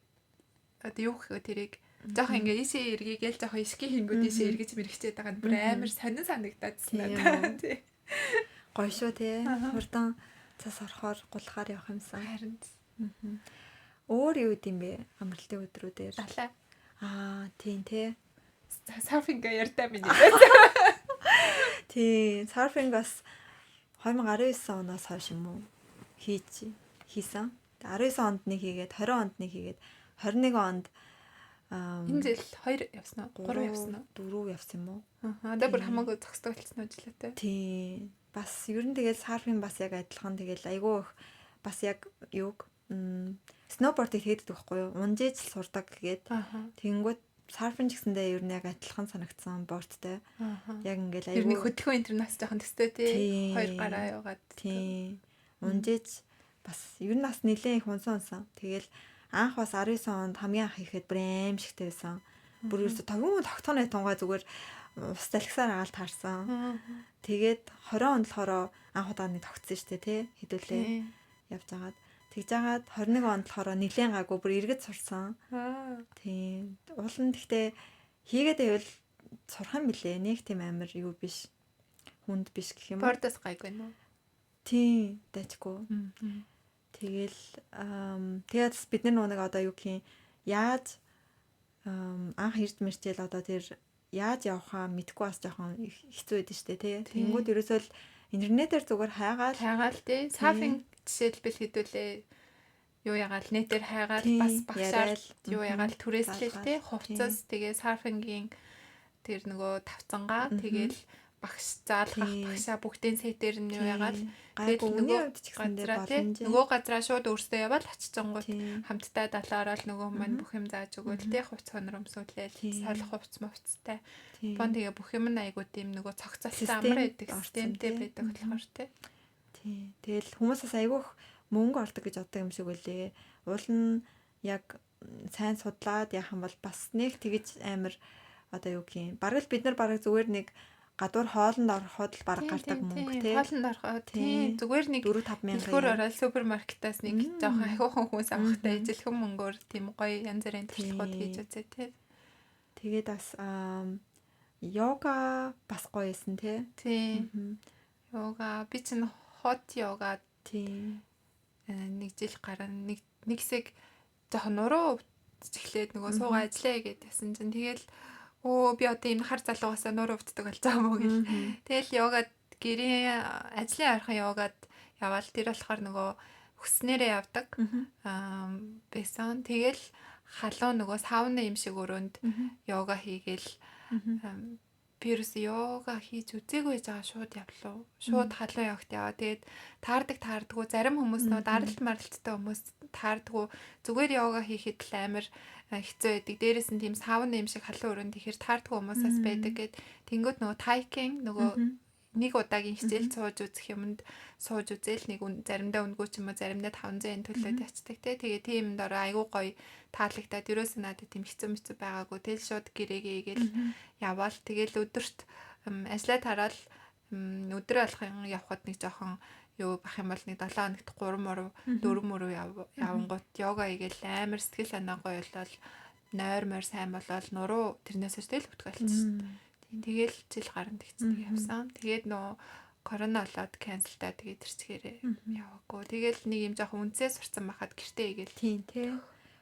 одоо юу гэх вэ, тэрийг жоохон ингээд ийшээ эргээгээл жоохон ski хийнгүүд ийшээ эргэж мэрэгчээд байгаа нь бүр амар сонин санагдаадсан надад, тий.
Гоё шүү, тий. Хурдан цас орохоор гулахаар явах юмсан.
Харин.
Өөр юу гэм бэ? Амралтын өдрүүдээр.
Далай.
Аа, тийм, тий.
Surfing ярьдаа миний.
Тийм, surfing бас 2019 оноос хойш юм уу? Хийсэн. 19 онд нэг хийгээд, 20 онд нэг хийгээд, 21 онд.
Энэ жил 2 явсан уу? 3 явсан уу?
4 явсан юм уу?
Аа, одоо бүр хамаагүй зогсдог болсон уу жилээтэй.
Тийм. Бас ер нь тэгэл surfing бас яг адилхан, тэгэл айгүй их бас яг юуг snowboard ыг хийдэг байхгүй юу? Унжээж л сурдаг гээд. Тэгэнгүүт surfing ч гэсэндээ ер нь яг адилхан санагдсан board тай. Яг ингээл
айгүй. Ер нь хөдөлгөөн энэ нас жоохон төстэй, тий. Хоёр гараа яваад.
Тийм. Унжээж бас ер нь бас нэлээд их унсан унсан. Тэгэл анх бас 19 онд хамгийн анх ихэд бүр аимшигтэй байсан. Бүр ерөөсө тогон тогтооны тунгаа зүгээр ус залгисаар агаал таарсан. Тэгээд 20 онд болохоор анх удаа нэг тогтсон шүү дээ, тий. Хэдүүлээ явж агаад. Тэгж агаад 21 онд болохоор нэлээд гайгүй бүр эргэж сурсан. Тийм. Уул нь тэгтээ хийгээд байвал сурах юм билээ. Нэг тийм амар юу биш. Хүнд биш гэх юм
уу. Board оос гайгүй нүү?
Тийм, дайчгүй. Тэгэл тэгээд бид нар нэг одоо юу гэх юм, яаж анх ирж мэрчээл одоо тэр яаж явахаа мэдгүй бас жоохон хэцүү байдаг шүү дээ, тий. Тэнгүүд ерөөсөө л интернетээр зүгээр хайгаал
хайгаал, тий. Surfing жишээлбэл хэдүүлээ юу ягаал нэтээр хайгаал, бас багшаар юу ягаал түрээслэл, тий, хувцас, тэгээ surfing ийн тэр нөгөө тавцангаа, тэгэл багш заалгах багшаа бүгдийн set ээр нь юу ягаал,
тэгэл нөгөө хувьд ч гэсэндээ боломж
нөгөө газараа шууд өөртөө яваал очичонгууд хамтдаа далаарал нөгөө маань бүх юм зааж өгөөл, тий, хувц хонор өмсүүлээл, солих хувц мувцтай бон, тэгээ бүх юм нь айгуу тийм нөгөө цогцолтой амар байдаг, системтэй байдаг болохоор, тий.
Тий. Тэгэл хүмүүсээс айгүйх мөнгө олдог гэж боддог юм шиг үлээ. Уул нь яг сайн судлаад яах юм бол бас нэг тэгэж амар одоо юу гэх юм. Бараг л бид нар бараг зүгээр нэг гадуур хоолнд ороход л бараг гардаг мөнгө, тий.
Хоолнд ороход, тий. Зүгээр нэг
4 5 мянга.
Дэлгүүр ороод супермаркетаас нэг жоохон ахиухан хүнс авахтай ижилхэн мөнгөөр тийм гоё янз бүрийн туршлагууд хийж үзээ, тий.
Тэгээд бас йога бас гоё юмсан, тий.
Тий. Йога би чинь hot yoga
тий
нэг жил гарan нэг нэг хэсэг жоохон нуруу өвдчих эхлээд нөгөө суугаа ажиллая гэд ясан чинь тэгэл өө би одоо энэ хар залуугаасаа нуруу өвддөг болж байгаа юм уу гэл. Тэгэл йогад гэрийн ажлын ойрхон йогад яваал тэр болохоор нөгөө хүснээрээ явдаг байсан. Тэгэл халуун нөгөө сауна юм шиг өрөөнд йога хийгээл би ерөөсөө йога хийж үзээгүй байж байгаа шууд явлаа. Шууд халуун йогт яваа. Тэгээд таардаггүй зарим хүмүүс нөгөө даралт маралттай хүмүүс таардаггүй зүгээр йога хийхэд л амар хэцүү байдаг. Дээрээс нь тийм сауна юм шиг халуун өрөөнд ихээр таардаггүй хүмүүс бас байдаг гэд. Тэнгүүт нөгөө тайкинг нөгөө нэг удаагийн хичээл сууж үзэх юмд сууж үзээл нэг заримдаа үнэгүй ч юм уу заримдаа 500 yen төлөөд ячдаг те. Тэгээ тийм юмд ороо айгүй гоё таалагдаад ерөөсөө надад тийм хэцүү мэцүү байгаагүй. Тэгэл шууд гэрээгээ гээл яваал. Тэгэл өдөрт ажлаа тараал өдөр болгон явхад нэг жоохон юу бах юм бол нэг 7 хоногт 3 мурав 4 мөрөв явангууд йога хийгээл амар сэтгэл санаа гоё болол нойр морь сайн болол нуруу тэрнээс хойш тэгэл өвтгөх болчихсон. Тэгэл жил гарan тэгцдэг явсан. Тэгээд нөө корона болоод канселтаа тэгээд тэрчгээрээ яваагүй. Тэгэл нэг юм жоохон үнцээ сурцсан байхад гэртээ игээл.
Тийм тий.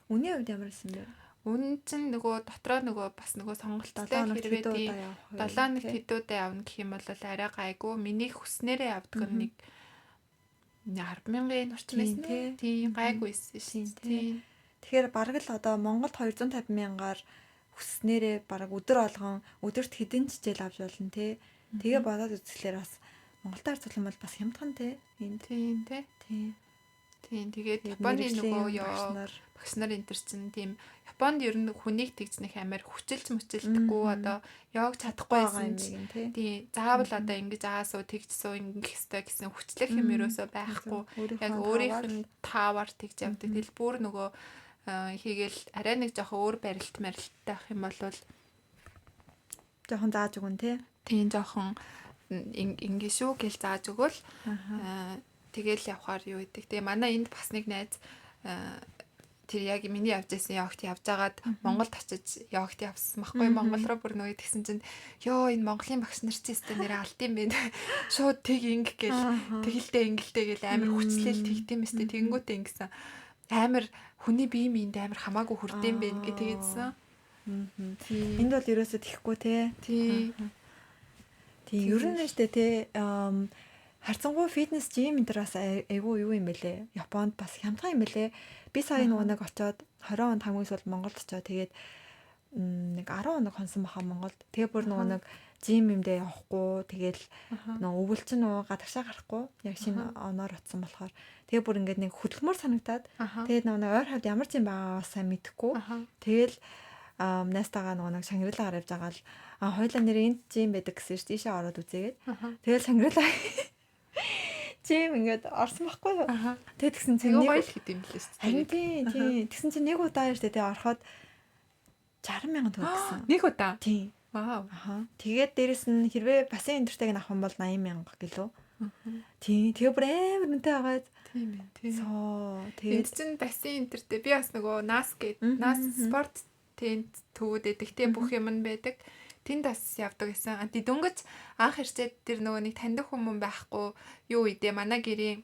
Үнийн хувьд ямар байсан бэ?
Үнэн чинь нөгөө дотроо нөгөө бас нөгөө сонголттой хэрвээ тий 7 хоногт хэдүүдээ явна гэх юм бол арай гайгүй. Миний хүснээрээ явдаг нь нэг 10,000-ын орчим байсан тий. Тийм гайгүй байсан шин тий.
Тэгэхээр бараг л одоо Монголд 250,000-аар хүснээрээ бараг өдөр болгон өдөрт хэдэн хичээл авч болно тий. Тэгээ бодоод үзэхлээр бас Монголд харьцуулах юм бол бас хямдхан тий.
Энд тийм тий. Тийм. Тийм тэгээд Японы нөгөө багш нар энэ төр чинь тийм Японд ер нь хүнийг тэгжнэх амар хүчилж мөчилдэггүй одоо йог чадахгүй байсан чинь тий заавал одоо ингэж аасуу тэгжсүү ингэх ёстой гэсэн хүчлэх юм ерөөсөө байхгүй. Яг өөрийнх нь таавар тэгж явдаг. Тэгэл бүр нөгөө хийгээл арай нэг жоохон өөр барилт марилттай байх юм бол
жоохон зааж өгөн тий.
Тийм жоохон ингэ шүү гэл зааж өгөөл тэгэл явхаар юу гэдэг. Тэгээ манай энд бас нэг найз тэр яг миний явж байсан йогт явж агаад Монголд очиж йогт явсан байхгүй Монгол руу бүр нөгөө тэгсэн чинь ёо энэ Монголын багш нар чи өстө нэрээ алд юм бэ. Шууд тэг ингэ гэл тэгэлдээ ингэлдээ гэл амар хүчлээл тэгдэм мэт тэгэнгүүтээ ингэсэн амар хүний бие биеинд амар хамаагүй хүрдэм байх гэ тэгээдсэн.
Энд бол ерөөсөө тэхгүй те.
Тий.
Тий, ер нь штэ те харьцангуй фитнес жим энэ төр бас айгүй юу юм бэлээ. Японд бас хямдхан юм бэлээ. Би сая нөгөө нэг очоод 20 онд хамгийн сүүлд Монголд очоод тэгээд нэг 10 хоног хонсон баха Монголд. Тэгээ бүр нөгөө нэг жим юмдээ явахгүй тэгэл нөгөө өвөл чинь нөгөө гадагшаа гарахгүй яг шинэ оноор очсон болохоор тэгээ бүр ингээд нэг хөдөлмөр санагдаад тэгээд нөгөө ойр хавьд ямар ч юм байгаагаа сайн мэдэхгүй тэгэл найстайгаа нөгөө нэг Шангрилагаар явж байгаа л хоёлаа нэр энд жим байдаг гэсэн чинь тийшээ ороод үзээгээд тэгэл Шангрила жим ингээд орсон байхгүй юу. Тэгээд тэгсэн чинь
нэг гоё л гэдэм билээ шүү дээ.
Харин тий тэгсэн чинь нэг удаа шүү дээ тэгээ ороход 60,000 төгрөг гэсэн.
Нэг удаа?
Тий.
Вау.
Аха. Тэгээд дээрэс нь хэрвээ бассейн энтертэйг нь авах юм бол 80,000 гэлөө. Тийм. Тэгээ бүр амар үнэтэй байгаа.
Тийм ээ. Тийм.
Тэгээд
энд чинь бассейн энтертэй би бас нөгөө NAS гээд NAS спорт тэнд төвүүд байдаг. Тийм бүх юм нь байдаг. Тэнд бас явдаг гэсэн. Анти дөнгөж анх ирчээд тэр нөгөө нэг таньдаг хүмүүс байхгүй юу үедээ манай гэрийн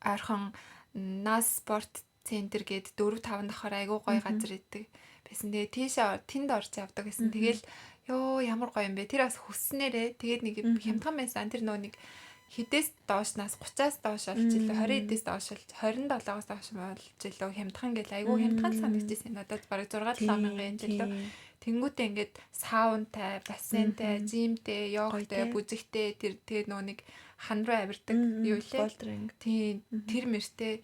ойрхон NAS спорт центр гээд 4 5 давхар айгуу гоё газар идэг. Байсан. Тэгээ тийшээ тэнд орж явдаг гэсэн. Тэгэл ёо ямар гоё юм бэ. Тэр бас хүсснээрээ тэгээд нэг хямдхан байсан. Тэр нөгөө нэг хідээс доош нас 30-аас доош болж илүү 20 хэдээс доош болж 27-оос доош болж илүү хямдхан гэл айгүй хямдхан санагдчихсэн. Надад бараг 6 7 мянган жилөө. Тэнгүүтээ ингээд саунтай, бассейнтай, жимтэй, йогтой, бүжигтэй тэр тэгээд нөгөө нэг хан руу авирдаг юу лээ. Тийм тэр мэртэй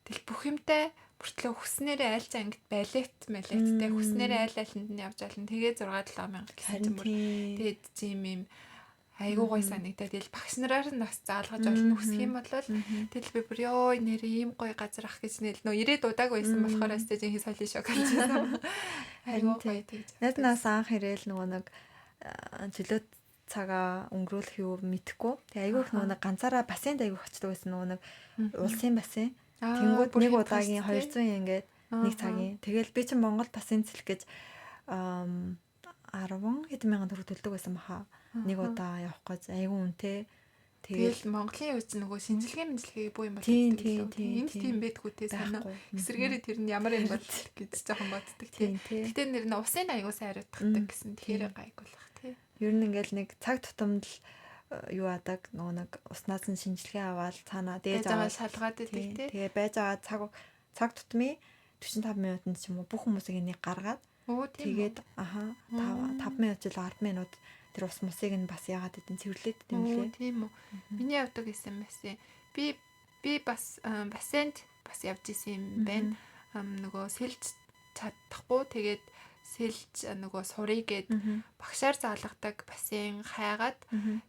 тэгэл бүх юмтай бүртлөө хүснээрээ айл ч ангид балет малеттэй хүснээрээ айл айланд нь явж олно. Тэгээ 6 7 мянга гэсэн чинь бүр тэгээд жим юм айгуу гоё санагдаад тэгэл багш нараар нь бас заалгаж олно хүсэх юм бол тэгэл би бүр ёо нэр ийм гоё газар ах гэж нэл нөө ирээд удаагүй байсан болохоор бас жинхэнэ соли шок болж байсан. Айгуу гоё тэгж.
Найз анх ирээл нөгөө нэг чөлөө цагаа өнгөрүүлэх юу мэдэхгүй. Тэгээ айгуу их нөгөө нэг ганцаараа бассейнд айгуу очдог байсан нөгөө нэг улсын бассейн. Тэнгүүд нэг удаагийн 200 yen гээд нэг цагийн. Тэгэл би чинь Монгол бассейн цэлэх гэж 10 хэдэн мянган төгрөг төлдөг байсан баха. Нэг удаа явах гэж айгүй үнэтэй.
Тэгэл Монголын юу ч нөгөө шинжилгээ мэнжилгээ бүү юм болдог. Энд тийм байдгүй те санаа. Эсвэргээрээ тэр нь ямар юм бол гэж жоохон боддог тий. Гэтэ нэр нь усын аягүй сайн хариуцдаг гэсэн. Тэгэхээр гайгүй л бах тий.
Ер нь ингээл нэг цаг тутамд л юу адаг нөгөө нэг уснаас нь шинжилгээ аваад цаанаа
дээж аваад шалгаад идэг тий.
Тэгээ байж байгаа цаг тутмын 45 минутанд ч юм уу бүх хүмүүсийг энийг гаргаад тэгээд аха 5 минут жил 10 минут тэр ус мусыг нь бас яагаад гэдэм цэвэрлээд
идэм лээ. Тийм үү. Миний явдаг гэсэн байсан. Би бас бассейнд бас явж исэн юм байна. Нөгөө сэлж чадахгүй тэгээд сэлж нөгөө сурыг гээд багшаар заалгадаг бассейн хайгаад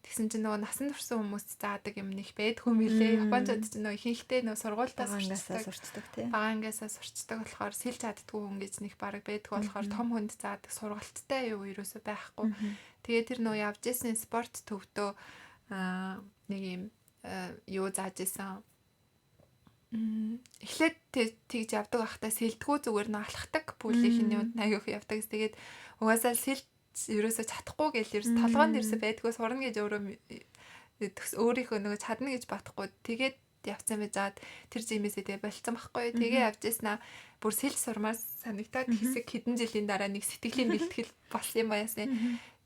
тэгсэн чинь нөгөө насан турсан хүмүүст заадаг юм нэг байдгүй мөлий. Япончууд чинь нөгөө ихэнхдээ нөгөө сургуультаа
сурчдаг тий.
Бага ангиасаа сурчдаг болохоор сэлж чаддгүй хүн гэж нэг бараг байдгүй болохоор том хүнд заадаг сургалттай юу ерөөсөө байхгүй. Тэгээ тэр нөгөө явж исэн спорт төвдөө нэг юм юу зааж исэн. Эхлээд тэгж явдаг байхдаа сэлдгүү зүгээр нөө алхдаг бүлийнх нь юунд аягүй явдаг. Тэгээд угаасаа сэлж ерөөсөө чадахгүй гэл ерөөс толгойн дээрсээ байдгүй сурна гэж өөрөө өөрийнхөө нөгөө чадна гэж бодохгүй. Тэгээд явцсан байж заад тэр жимээсээ тэгээ болцсон байхгүй. Тэгээ явж ирсэн аа бүр сэлж сурмаар санагтаад хэсэг хэдэн жилийн дараа нэг сэтгэлийн бэлтгэл болсон юм баяасаа.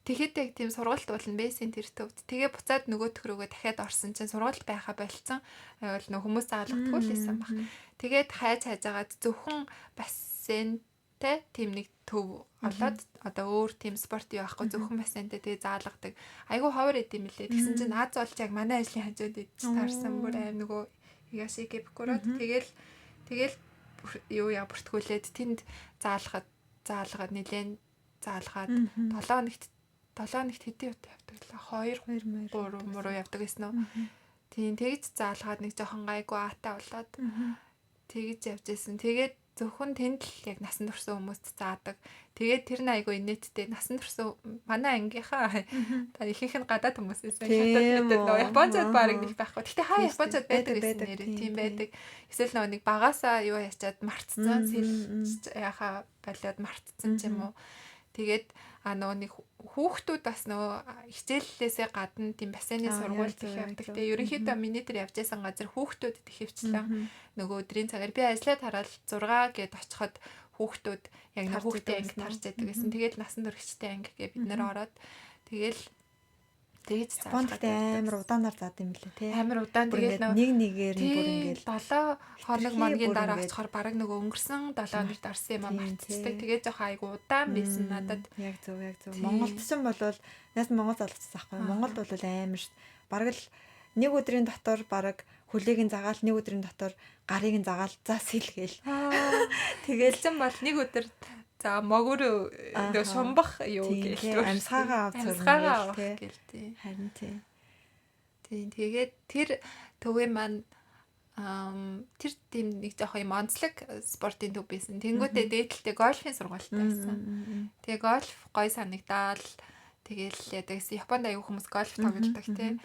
Тэгэхэд яг тийм сургалт болно байсан тэр төвд. Тэгээ буцаад нөгөөх рүүгээ дахиад орсон чинь сургалт байха болцсон. Айвал нөх хүмүүс заалгадгүй л байсан баг. Тэгээд хайж хайжгаад зөвхөн бассейнтэй тийм нэг төв олоод одоо өөр тийм спорт юу байхгүй зөвхөн бассейнтэй тэгээ заалгадаг. Айгүй ховор идэм мэлээ. Тэгсэн чинь аз болж яг манай ажлын хажууд идэж таарсан бүр аим нөгөө Хигашикебукурод тэгэл юу яа бүртгүүлээд тэнд заалгаад нилээн заалгаад 7 хоногт 7 хоногт хэдэн удаа явдаг лээ? 2 3 муруу явдаг гэсэн үү? Тийм тэгж заалгаад нэг жоохон гайгүй аатай болоод тэгж явж исэн. Тэгээд зөвхөн тэнд л яг насан турсан хүмүүст заадаг. Тэгээд тэр нь айгүй инээдтэй насан турсан манай ангийнхаа та ихэнх нь гадаад хүмүүс байсан. Хятад нөгөө японочууд бараг нэг байхгүй. Гэтэ хаа японочууд байдаг гэсэн нэрээ тийм байдаг. Эсвэл нөгөө нэг багасаа юу ячаад мартцсан сэлж яхаа болоод мартцсан ч юм уу. Тэгээд нөгөө нэг хүүхдүүд бас нөгөө хичээллээсээ гадна тийм бассейны сургуульд их явдаг. Тэгээ ерөнхийдөө миний тэр явж байсан газар хүүхдүүд их хөвчлэн нөгөө өдрийн цагаар би ажиллаад хараад 6 гээд очиход хүүхдүүд яг нэг хүүхдийн анги тарж яадаг гэсэн. Тэгээд насан туршидтай анги гэ бид нэр ороод тэгэл тэгж
заалгаад амар удаанаар заад юм лээ тий.
Амар удаан
тэгэл нэг нэгээр нь бүр ингээл
7 хоног моногийн дараа очихоор бараг нөгөө өнгөрсөн 7 хоногт орсон юм а мартчихдаг. Тэгээ жоохон айгу удаан байсан надад.
Яг зөв яг зөв. Монголд ч юм болвол нас Монгол залгацсан байхгүй. Монголд бол амар шүү. Бараг л нэг өдрийн дотор бараг хүлээг нь загаал нэг өдрийн дотор гарыг нь загаал за сэлгээл.
Тэгэл ч юм бол нэг өдөр за могөр нөгөө шумбах юу гээл
амьсгаагаа
авах гээл тий.
Харин тий.
Тийм тэгээд тэр төвийн маань тэр тийм нэг жоох юм онцлог спортын төв байсан. Тэнгүүтээ дээдэлтэй гольфын сургуультай байсан. Тэгээ гольф гой санагдаал тэгэл яадаг гэсэн Японд аягүй хүмүүс гольф тоглодог тий.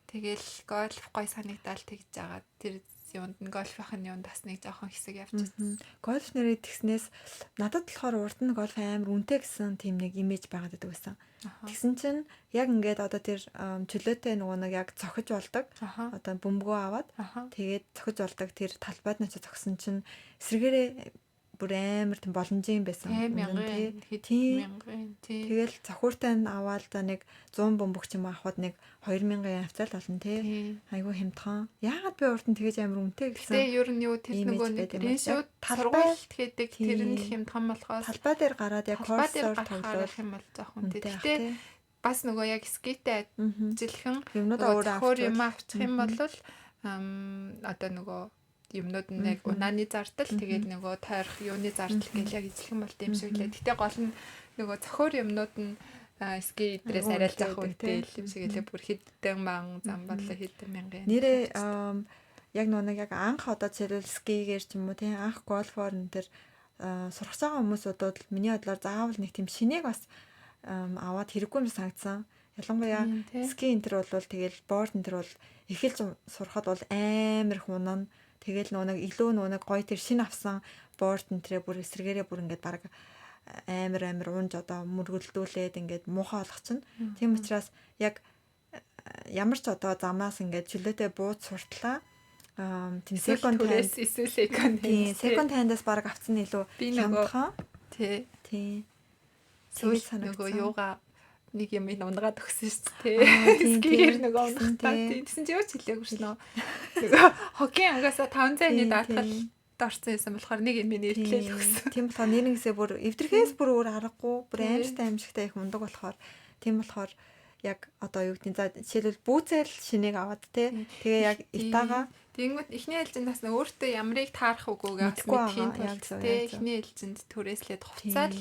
Тэгэл гольф гой санагдаал тэгж жагаад тэр юунд нь гольфын юунд бас нэг жоохон хэсэг явж байсан.
Гольф нэрээ тэгснээс надад болохоор урд нь гольф амар үнэтэй гэсэн тийм нэг имиж байгаад байдаг байсан. Тэгсэн чинь яг ингээд одоо тэр чөлөөтэй нөгөө нэг яг цохиж болдог. Одоо бөмбөгөө аваад тэгээд цохиж болдог тэр талбайд нь очиж цогсон чинь эсрэгээрээ бүр амар тийм боломжийн байсан.
Тийм.
Тэгэл цохиуртай нь аваад за нэг 100 бөмбөг ч юм авахад нэг 2000 авцаал болно тий. Айгүй хямдхан. Яагаад би урд нь тэгэж амар үнэтэй
гэсэн. Гэтэ ер нь юу тэр нөгөө нэг шууд сургуульд хийдэг тэр нь л хямдхан болохоос
талбай дээр гараад яг
курсоор тоглох юм бол жоох үнэтэй. Гэтэ бас нөгөө яг скитэй ажилхан
юмнууд
өөр юм авчих юм бол одоо нөгөө юмнууд нь яг унааны зардал тэгээд нөгөө тойрох юуны зардал гэл яг эзлэх болт юм шиг лээ. Гэтэ гол нь нөгөө цохиор юмнууд нь ски идрээс арай л заах үнэтэй юм шиг лээ. Бүр хэдэн ман зам болоо хэдэн мянган.
Нэрээ яг нөгөө нэг яг анх одоо жишээлбэл скигээр ч юм уу тийм анх гольфоор энэ төр сурах байгаа хүмүүсүүд бол миний бодлоор заавал нэг тийм шинийг бас аваад хэрэггүй юм санагдсан. Ялангуяа ски энэ төр бол тэгэл борд энэ төр бол эхэлж сурахад бол амар их унана. Тэгэл нөгөө нэг илүү нөгөө нэг гоё тэр шинэ авсан борд энтрээ бүр эсрэгээрээ бүр ингээд баг амар унж одоо мөргөлдүүлээд ингээд муухай болгочихно. Тийм учраас яг Ямар ч одоо замаас ингээд чөлөөтэй бууз суртлаа. Тийм second hand
эсвэл second
hand. Second hand-аас баг авсан нь илүү хямдхан.
Тий.
Тий.
Сүүл нөгөө юугаа нэг юм унгаад өгсөн шүү дээ. Скигээр нөгөө унахтаа. Тэгсэн чи юу ч хэлээгүй шнэ. Нөгөө хогийн ангасаа 500-ны даатгал орсон байсан болохоор нэг юм нэрлээл өгсөн.
Тийм болохоор нэрнгэсээ бүр эвдэрхээс бүр өөр аргагүй, бүр аимшигтай аимшигтай их ундаг болохоор тийм болохоор яг одоо юу гэдэг нь за жишээлбэл бүүцэл шинийг аваад те тэгээ яг итаага
тэгэнгүүт эхний ээлжинд бас өөртөө ямрыг таарах үгүйгээ бас мэдхийн тулд те эхний ээлжинд түрээслээд хувцаал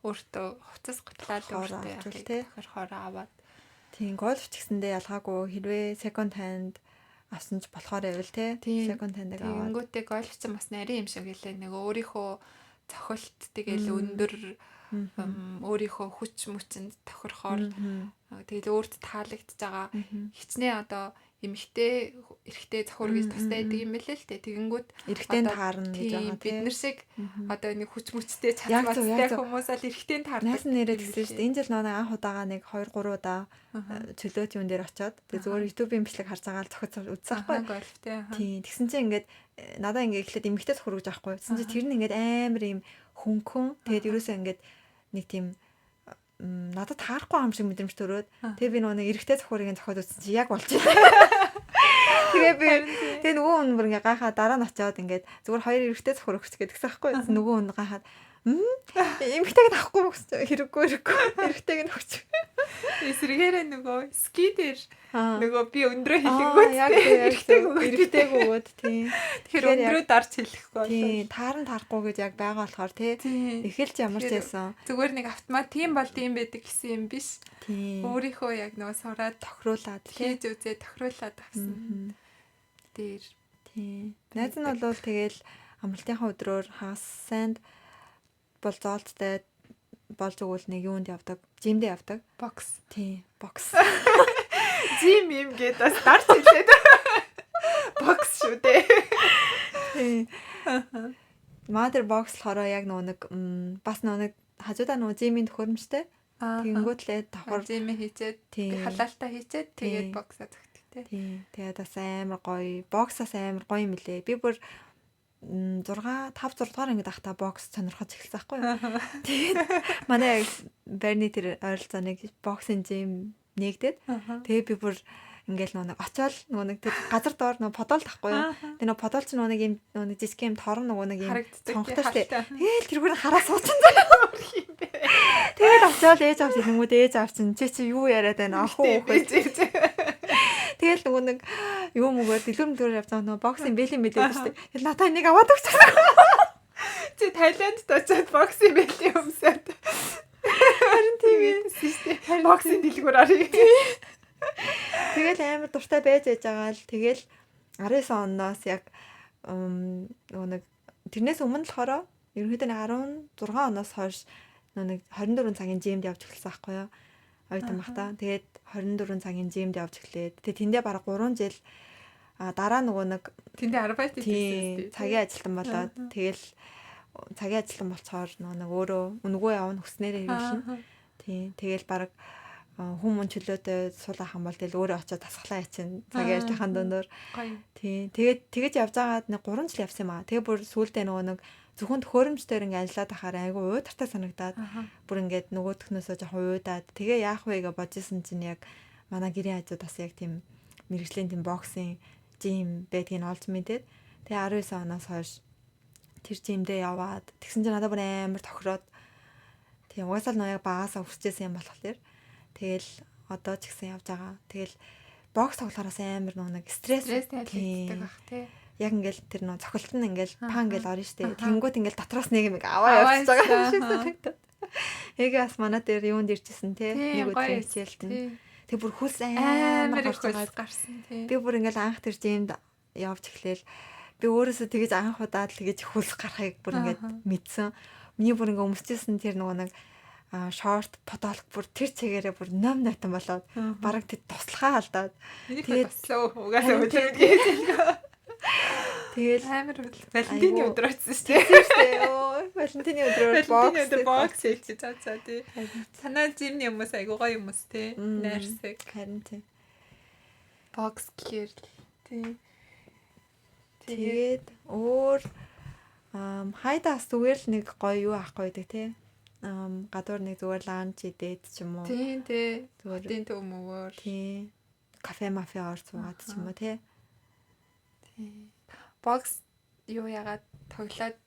өөртөө хувцас гутлаад өөртөө тохирохоор аваад.
Тийм гольф ч гэсэндээ ялгаагүй хэрвээ second hand авсан ч болохоор байвал те second hand-ыг
аваад. Тэгэнгүүтээ гольф ч бас нарийн юм шиг хэлээ нэг өөрийнхөө цохилт тэгэл өндөр өөрийнхөө хүч мөчөнд тохирохоор тэгэл өөрт таалагдж байгаа хичнээн одоо эмэгтэй эрэгтэй цохор гэж тустай байдаг юм билээ л дээ. Тэгэнгүүт
эрэгтэй таарна гэж байгаа
тийм. Бид нар шиг одоо нэг хүч мөчтэй чадвартай хүмүүс ал эрэгтэй таардаг.
Найс нэрээ тэгсэн шүү дээ. Энэ жил нөгөө анх удаага нэг 2 3 удаа чөлөөт юун дээр очиод тэгээ зүгээр YouTube-ийн бичлэг харж байгаа л зохиц үзсэн байхгүй.
Гольфтэй.
Тийм. Тэгсэн чинь ингээд надаа ингээд эхлээд эмэгтэй цохор гэж аахгүй. Тэгсэн чинь тэр нь ингээд амар юм хөнгөн тэгээд ерөөсөө ингээд нэг тийм надад таарахгүй юм шиг мэдрэмж төрөөд тэгээ би нөгөө нэг эрэгтэй цохорыг зохиод үзсэн чи яг болж байна. Тэгээ би тэгээ нөгөө хүн бүр ингээ гайхаа дараа нь очиод ингээд зүгээр хоёр эрэгтэй цохор өгч гэдгсэн байхгүй. Нөгөө хүн гайхаад эмэгтэйг нь авахгүй мөкс хэрэггүй хэрэггүй эрэгтэйг нь өгч.
Эсрэгээрээ нөгөө ски дээр нөгөө би өндрөө хэлэнгүүт эрэгтэйг
өгөөд эрэгтэйг өгөөд тийм.
Тэгэхээр өндрөө дарж хэлэхгүй
болоо. Тийм таарн таарахгүй гэж яг байгаа болохоор тий. Эхэлж ямар ч байсан.
Зүгээр нэг автомат тийм бол тийм байдаг гэсэн юм биш. Өөрийнхөө яг нөгөө сураад
тохируулаад
хийж үзээ тохируулаад авсан. Дээр.
Тийм. Найз нь бол тэгэл амралтынхаа өдрөөр хагас сайнд бол зоолттой болж өгвөл нэг юунд явдаг? Жимдээ явдаг.
Бокс.
Тийм, бокс.
Жим юм гээд бас дарч хэлээд. Бокс шүү дээ.
Тийм. Мадер бокс болохоор яг нөгөө нэг бас нөгөө нэг хажуудаа нөгөө жимийн төхөөрөмжтэй. Тэгэнгүүтлээ давхар
жимээ хийчээд халаалтаа хийчээд тэгээд боксаа зөгтдөг
тий. Тийм. Тэгээд бас амар гоё. Боксаас амар гоё юм лээ. Би бүр 6 5 6 дугаар ангид ахта бокс сонирхож эхэлсэн байхгүй юу. Тэгээд манай байрны тэр ойролцоо нэг боксing gym нээгдээд тэгээд би бүр ингээл нөгөө нэг очиод нөгөө нэг тэр газар доор нөгөө подол тахгүй юу. Тэр нөгөө подол чинь нөгөө нэг юм нөгөө нэг жижиг юм торон нөгөө нэг юм цонхтой штэ. Тэгээл тэргээр хараа суучихсан заяа. Тэгээд очиод ээж авч ирэнгүүд ээж авч чинь чи юу яриад байна ах уу хөө. Тэгэл нөгөө нэг юу мөгөө дэлгүр мөлгөр явж байгаа нөгөө боксing бэлийн мэдээд шүү дээ. Тэгэл надаа энийг аваад өгч.
Чи Таиландд очиод боксing бэлийн өмсөд.
Харин тийм
байсан шүү дээ. Боксing дэлгүүр арыг.
Тэгэл амар дуртай байж яж байгаа л тэгэл 19 оноос яг нөгөө нэг тэрнээс өмнө болохоор ерөнхийдөө 16 оноос хойш нөгөө нэг 24 цагийн жимд явж эхэлсэн байхгүй юу? Оюутан багтаа. Тэгээд 24 цагийн жимд явж эхлээд тэгээд тэндээ бараг 3 жил дараа нөгөө нэг
тэндээ арбайт хийсэн.
Цагийн ажилтан болоод тэгэл цагийн ажилтан болцохоор нөгөө нэг өөрөө үнэгүй явна хүснээрээ хэрэглэнэ. Тийм. Тэгэл бараг хүн мөн чөлөөтэй сул ах юм бол тэгэл өөрөө очиод тасглаа ячин цагийн ажлынхаа дундуур. Тийм. Тэгээд тэгэж явж байгаад нэг 3 жил явсан юм аа. Тэгээ бүр сүүлдээ нөгөө нэг зөвхөн төхөөрөмжтөр ингээ ажиллаад ахаар айгүй уйтартай санагдаад бүр ингээд нөгөөтхнөөсөө жоохон уйдаад тэгээ яах вэ гэж бодож исэн чинь яг манай гэрийн хажууд бас яг тийм мэрэгжлийн тийм боксing жим байдгийг олж мэдээд тэгээ 19 оноос хойш тэр жимдээ яваад тэгсэн чинь надад бүр амар тохироод тийм угаасаа л нөө яг багасаа хүсэжсэн юм болохоор тэгэл одоо ч гэсэн явж байгаа. Тэгэл бокс тоглохоороос амар нөө нэг стресс
тайлагддаг бах тий.
Яг ингээл тэр нөө цохилт нь ингээл пан гэл орно штэ. Тэнгүүт ингээл дотроос нэг юм аваа явчихж байгаа юм шиг санагдаад. Яг бас манай дээр юунд ирчихсэн тий. Нэг өдрийн хичээлд нь. Тэг бүр хөлс амар
их хөлс гарсан тий.
Би бүр ингээл анх тэр жимд явж эхлээл би өөрөөсөө тэгэж анх удаад л тэгэж хөлс гарахыг бүр ингээд мэдсэн. Миний бүр ингээ өмсөжсэн тэр нөгөө нэг шорт подолк бүр тэр чигээрээ бүр ном нотон болоод бараг тэд туслахаа алдаад
тэгээд туслаа угаасаа өдөр гэж хэлгөө.
Тэгэл
амар Валентины өдөр очсон шүү дээ.
Йоо, Валентины өдрөөр бокс
бокс хэлчих цаа цаа тий. Танаа жимний хүмүүс айгуу гоё хүмүүс тий. Найрсаг.
Харин тий.
Бокс гэхээр тий.
Тэгээд өөр хайдаас зүгээр л нэг гоё юу авахгүй байдаг тий. Гадуур нэг зүгээр ланч идээд ч юм уу.
Тий, тий. Зүгээр хотын төв мөвөр.
Тий. Кафе мафе ор суугаад ч юм уу тий.
Тий. Бокс юу яагаад тоглоод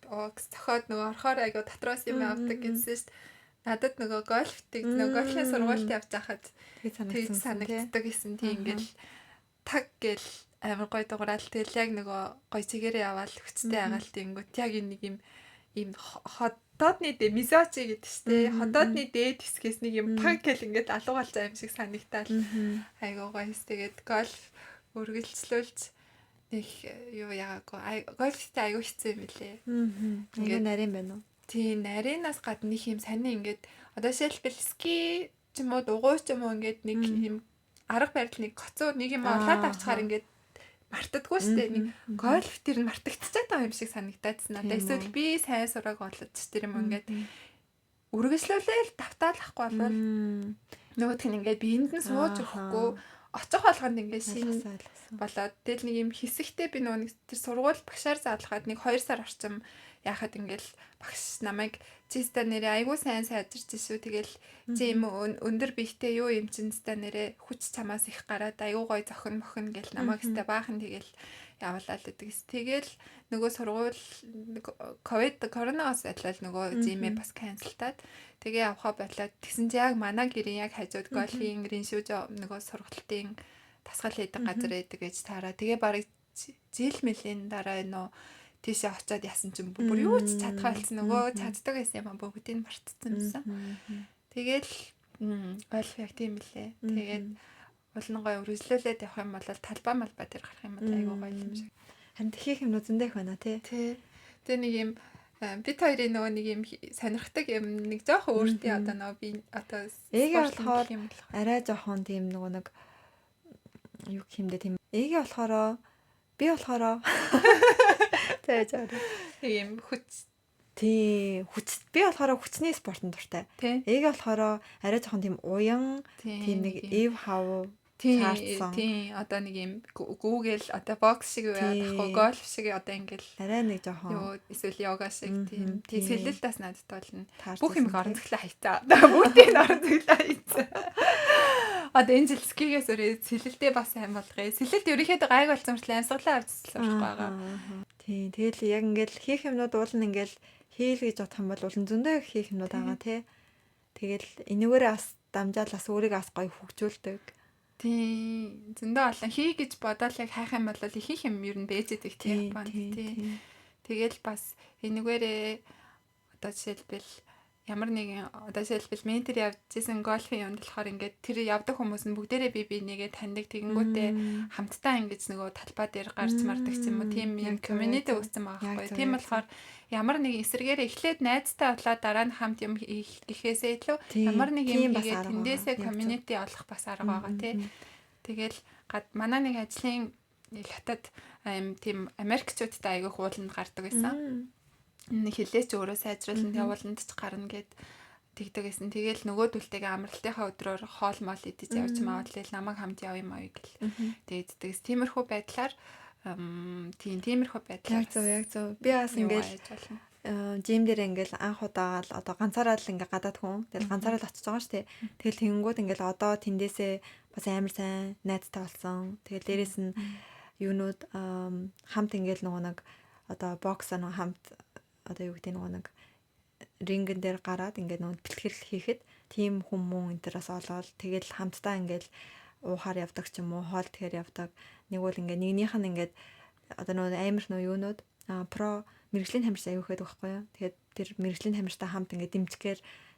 бокс цохоод нөгөө орохоор айгу дотроос юм авдаг гэсэн шүү дээ. Надад нөгөө гольфтыг нөгөө гольфын сургуульд явж байхад
тэгж
санагддаг гэсэн. Тийм ингээл таг гэл амар гоё дугураал тэгэл яг нөгөө гоё чигээрээ яваал хүчтэй ягаал тэнгүүт яг энэ нэг юм ийм ходоодны дэ мизочи гэдэг шүү дээ. Ходоодны дээд хэсгээс нэг юм панк гэл ингээд алуугаалж байгаа юм шиг санагтаал айгуу гоё. Тэгээд гольф үргэлжлүүлж нэг юу яагаагүй. Гольфтэй айгуу хэцүү юм билээ.
Ингээд нарийн байна уу?
Тийм, нарийнаас гадна нэг юм сони ингээд одоо жишээлбэл ски ч юм уу дугуй ч юм уу ингээд нэг юм арга барил нэг коцоо нэг юм олоод авчихаар ингээд мартдаггүй шүү дээ. Нэг гольф тэр нь мартагдчихад байгаа юм шиг санагдаадсан надад. Эсвэл би сайн сураг олож тэр юм ингээд үргэлжлүүлээл давтаалахгүй болвол нөгөөх нь ингээд биеинд нь сууж өгөхгүй очих болгонд ингээд шинэ болоод тэгэл нэг юм хэсэгтээ би нөгөө нэг тэр сургууль багшаар задлахад нэг 2 сар орчим яхад ингээл багш намайг чи ста нэрээ айгүй сайн сайжирч шүү. Тэгэл чи юм өндөр биетэй юу юм чин ста нэрээ хүч чамаас их гараад айгүй гоё зохин мохин гэл намайг ста баахан тэгэл явуулаад байдаг. Тэгэл нөгөө сургууль ковид коронавирус байдлал нөгөө жимээ бас канселтаад тэгээ явхаа болоод тэгсэн чи яг манай гэрийн яг хажууд гольфын риншүүж нөгөө сургалтын тасгал хийдэг газар байдаг гэж таараа. Тэгээ барыг жил мөлийн дараа нөө тийшээ очиод ясан чинь бүр юу ч чадхаа болсон нөгөө чаддаг байсан юм а бүгдийг мартцсан юмсан. Тэгэл гольф яг тийм лээ. Тэгээд улан гой үргэлжлүүлээд явах юм бол талбай малбай дээр гарах юм бол айгүй гоё юм шиг.
Харин тхих юм зөндөө их байна тий.
Тий. Тэгээ нэг юм бид хоёрын нөгөө нэг юм сонирхдаг юм нэг жоохон өөртөө одоо нөгөө би одоо
эгээ болохоор арай жоохон тийм нөгөө нэг юу гэх юм бэ тийм эгээ болохоор би болохоор заа заа.
Тийм хүч.
Тий, хүч би болохоор хүчний спортод дуртай. Эгээ болохоор арай жоохон тийм уян, тийм нэг эв хав
цаарсан. Тий, одоо нэг юм гүүгээл одоо бокс шиг байгаад ахгүй гольф шиг одоо ингээл
арай нэг жоохон
юу эсвэл йога шиг тийм. Тий, сэлэлт бас надад болно. Бүх юм орон зөглөө хайцаа. Бүгдийг орон зөглөө хайцаа. Одоо энэ жил скигээс өөрөө сэлэлтээ бас сайн болгоё. Сэлэлт ерөнхийдөө гайг болсон мөртлөө амьсгалаа авч сурахгүй байгаа.
Тий, тэгэл яг ингээл хийх юмнууд уул нь ингээл хийл гэж бодох юм бол улан зөндөө хийх юмнууд байгаа тий. Тэгэл энэгээрээ бас дамжаал бас өөрийгөө бас гоё хөгжүүлдэг.
Тий, зөндөө олон хий гэж бодоол яг хайх юм бол их юм ер нь бэж идэг тий Японд тий. Тэгэл бас энэгээрээ одоо жишээлбэл ямар нэгэн одоо жишээлбэл ментор явж исэн гольфын юунд болохоор ингээд тэр явдаг хүмүүс нь бүгдээрээ би бинийгээ таньдаг тэгэнгүүтээ хамтдаа ингэж нөгөө талбай дээр гарч мардаг ч юм уу тийм юм community үүссэн байгаа байхгүй. Тийм болохоор ямар нэг эсрэгээр эхлээд найзтай болоод дараа нь хамт юм хийх гэхээсээ илүү ямар нэг юм хийгээд тэндээсээ community олох бас арга байгаа тий. Тэгэл манай нэг ажлын хятад тийм Америкчуудтай айгүйх ууланд гардаг байсан. Хилээч өөрөө сайжруулна, явууланд ч гарна гэд тэгдэг гэсэн. Тэгэл нөгөөдөлтэйгээ амралтынхаа өдрөөр хоол мол идэж явж маавал намайг хамт яв юм аа гэл. Тэгээд тэгс тиймэрхүү байдлаар тиймэрхүү байдлаар.
Яг зөв. Би бас ингээл жим дээр ингээл анх удаага л одоо ганцаараа л ингээ гадаад хүн. Тэгэл ганцаараа л очиж байгаа шүү дээ. Тэгэл тэгэнгүүт ингээл одоо тэндээсээ бас амар сайн найзтай болсон. Тэгэл дээрэс нь юунууд хамт ингээл нөгөө нэг одоо бокс нөгөө хамт одоо юу гэдэг нөгөө нэг рингэн дээр гараад ингээд нөгөө бэлтгэл хийхэд тийм хүмүүн интерес олоод тэгэл хамтдаа ингээд уухаар явдаг ч юм уу хоол тэгэхээр явдаг. Нэг бол ингээд нэгнийх нь ингээд одоо нөгөө амар нөгөө юунууд про мэрэгжлийн тамирч аягүй ихэд байхгүй юу. Тэгээд тэр мэрэгжлийн тамирчтай хамт ингээд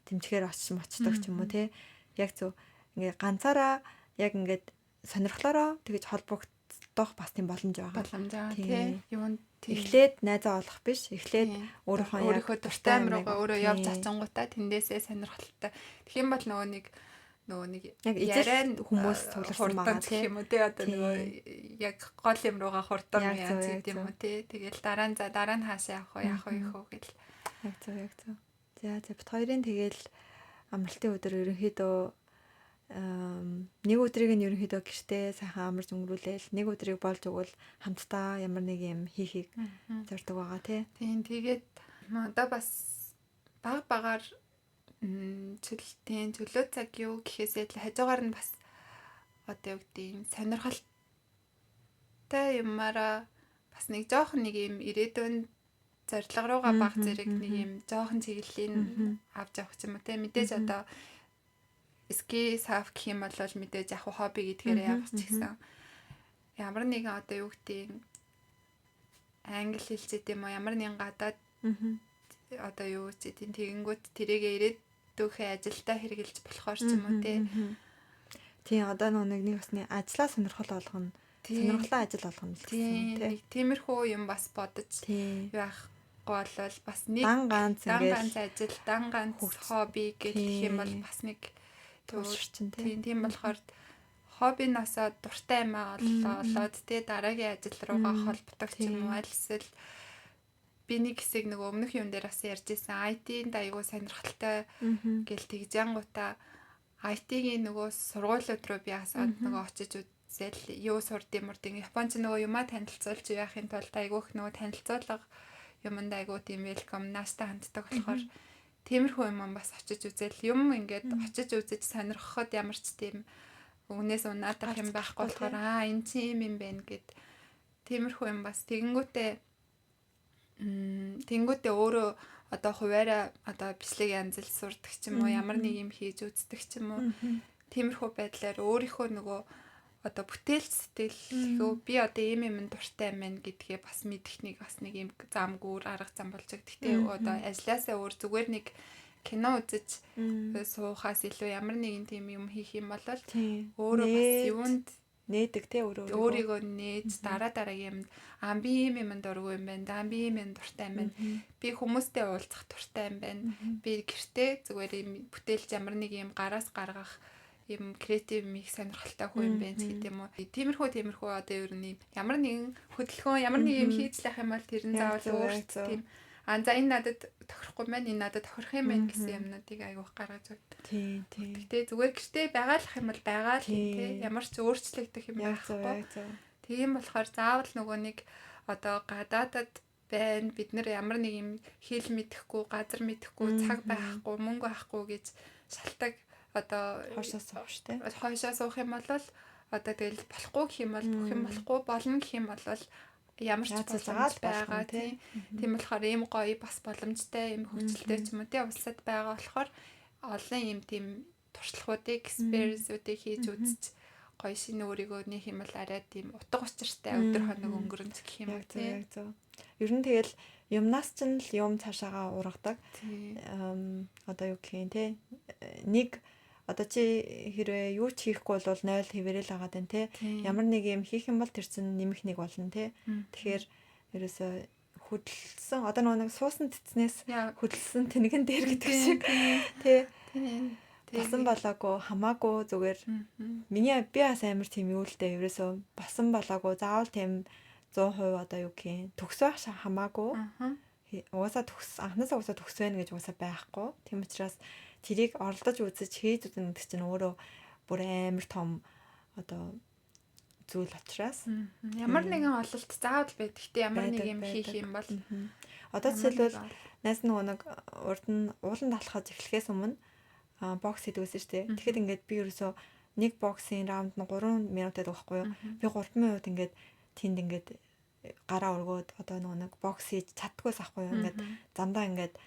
дэмжихээр очиж мочдог ч юм уу те. Яг зөв ингээд ганцаараа яг ингээд сонирхлоороо тэгэж холбогдох бас тийм боломж байгаа.
Боломж байгаа тий. Юунд
эхлээд найзаа олох биш. Эхлээд өөрийнхөө
дуртай юм руугаа өөрөө явж очингуудаа тэндээсээ сонирхолтой. Тэгэх юм бол нөгөө нэг
яг яриан хүмүүс цугларсан байгаа
тийм юм уу тий. Одоо нөгөө яг гол юм руугаа хурдан яаж гэдэг юм уу тий. Тэгэл дараа нь дараа нь хаашаа явах уу яах уу их үү гэл.
Яг зөв. За бит хоёрын тэгэл амралтын өдөр ерөнхийдөө Нэг өдрийг нь ерөнхийдөө гэртээ сайхан амарч өнгөрүүлээл, нэг өдрийг болж өгвөл хамтдаа ямар нэг юм хийхийг зорддог байгаа тий.
Тийм, тэгээд одоо бас баг багаар чөлтийн чөлөө цаг юу гэхээсээ л хажуугаар нь бас одоо юу гэдэг юм сонирхолтой юмараа бас нэг жоохон нэг юм ирээдүйн зорилго руугаа баг зэрэг нэг юм жоохон чиглэлийн авч явах юм уу те. Мэдээж одоо ски саф гэх юм бол мэдээж яг хобби гэдгээрээ явах ч гэсэн ямар нэгэн одоо юу гэдэг англи хэл ч гэдэм үү, ямар нэгэн гадаад одоо юу ч гэдэм тэгэнгүүт тэрийгэ ирээдүйнхээ ажилдаа хэрэгжилж болохоор ч юм уу те.
Тийм, одоо нэг бас нэг ажлаа сонирхол олгоно. Сонирхолтой ажил олгоно л гэсэн
тийм. Тиймэрхүү юм бас бодож яахгүй болвол бас нэг
дан ганц
ингээл ажил, дан ганц хобби гэх юм бол бас нэг
туушчин
тийм. Тийм болохоор хоббиноосоо дуртай юм аа олоод тий дараагийн ажил руугаа холбогдох ч юм уу. Аль эсвэл би нэг хэсэг нөгөө өмнөх юм дээр бас ярьж ирсэн IT-нд айгуу сонирхолтой гэл тэгжянгуудаа IT-гийн нөгөө сургуулиуд руу би бас нөгөө очиж үзэл юу сурд юм урд Японч нөгөө юмаа танилцуулж яахын тулд айгуух нөгөө танилцуулга юмд айгуу тийм welcome нааштай ханддаг болохоор тиймэрхүү юм бас очиж үзэл юм ингээд очиж үзэж сонирхоход ямар ч тийм үнээс унаадах юм байхгүй болохоор аа энэ чинь юм байна гэд тиймэрхүү юм бас тэгэнгүүтээ тэгэнгүүтээ өөрөө одоо хуваараа одоо бичлэг янзал сурдаг ч юм уу, ямар нэг юм хийж үздэг ч юм уу. Тиймэрхүү байдлаар өөрийнхөө нөгөө одоо бүтээлч сэтгэлхөө би одоо ийм юм дуртай юм байна гэдгээ бас мэдэх нэг бас нэг юм замгүүр арга зам болж байгаа. Гэхдээ одоо ажлаасаа өөр зүгээр нэг кино үзэж суухаас илүү ямар нэгэн тийм юм хийх юм бол өөрөө бас юунд
нээдэг те, өөрөө
өөрийгөө нээж дараа дараагийн юмд аа би ийм юм дургүй юм байна, даа би ийм юм дуртай юм байна, би хүмүүстэй уулзах дуртай юм байна, би гэртээ зүгээр юм бүтээлч ямар нэг юм гараас гаргах юм креатив юм их сонирхолтой хүн юм байна гэдэг юм уу. Тиймэрхүү одоо ер нь ямар нэгэн хөдөлгөөн, ямар нэг юм хийж лах юм бол тэр нь заавал өөр тийм аа за энэ надад тохирохгүй байна, энэ надад тохирох юм байна гэсэн юмнуудыг айгүйх гаргаж өгдөг.
Тийм, тийм.
Гэтэ зүгээр гэртээ байгаалах юм бол байгаа л тий. Ямар ч өөрчлөгдөх юм байхгүй. Тийм болохоор заавал нөгөө нэг одоо гадаадад байна, бид нэр ямар нэг юм хэл мэдэхгүй, газар мэдэхгүй, цаг байхгүй, мөнгө байхгүй гэж шалтгаан одоо
хойшоо суух штэ.
Хойшоо суух юм бол одоо тэгэл болохгүй гэх юм бол бүх юм болохгүй, болно гэх юм бол ямар ч боломж байгаа тий. Тийм болохоор ийм гоё бас боломжтой, ийм хөгжилтэй ч юм уу тий улсад байгаа болохоор олон ийм тийм туршлагуудыг, experience-үүдийг хийж үзэж гоё шинэ өөрийгөө нөх юм бол арай тийм утга учиртай өдөр хоног өнгөрөн гэх юм уу тий.
Яг зөв. Ер нь тэгэл юмнаас ч л юм цаашаагаа ургадаг. Одоо юу гэх юм тий. Нэг одоо чи хэрвээ юу ч хийхгүй бол 0 хэвээрэл агаад байна те. Ямар нэг юм хийх юм бол тэр чинь нэмэх нэг болно те. Тэгэхээр ерөөсөө хөдөлсөн одоо нэг суусан тэцнээс хөдөлсөн тэнэгэн дээр гэдэг шиг те. Болсон болоогүй хамаагүй зүгээр миний би бас амар тийм юу л дээ ерөөсөө болсон болоогүй заавал тийм 100% одоо юу гэх юм төгс байх хамаагүй. Угаасаа төгс анхнаасаа угаасаа төгс байна гэж угаасаа байхгүй. Тийм учраас тэрийг оролдож үзэж хийж үзэн гэдэг чинь өөрөө бүр амар том одоо зүйл учраас
ямар нэгэн ололт заавал байдаг. Гэтэ ямар нэг юм хийх юм бол
одоо жишээлбэл найз нөгөө нэг урд нь ууланд алхаж эхлэхээс өмнө бокс хийдэг байсан шүү дээ. Тэгэхэд ингээд би ерөөсөө нэг боксын раунд нь 3 минут байдаг байхгүй юу? Би 3 минут ингээд тэнд ингээд гараа өргөөд одоо нөгөө нэг бокс хийж чаддгүйс ахгүй юу? Ингээд замдаа ингээд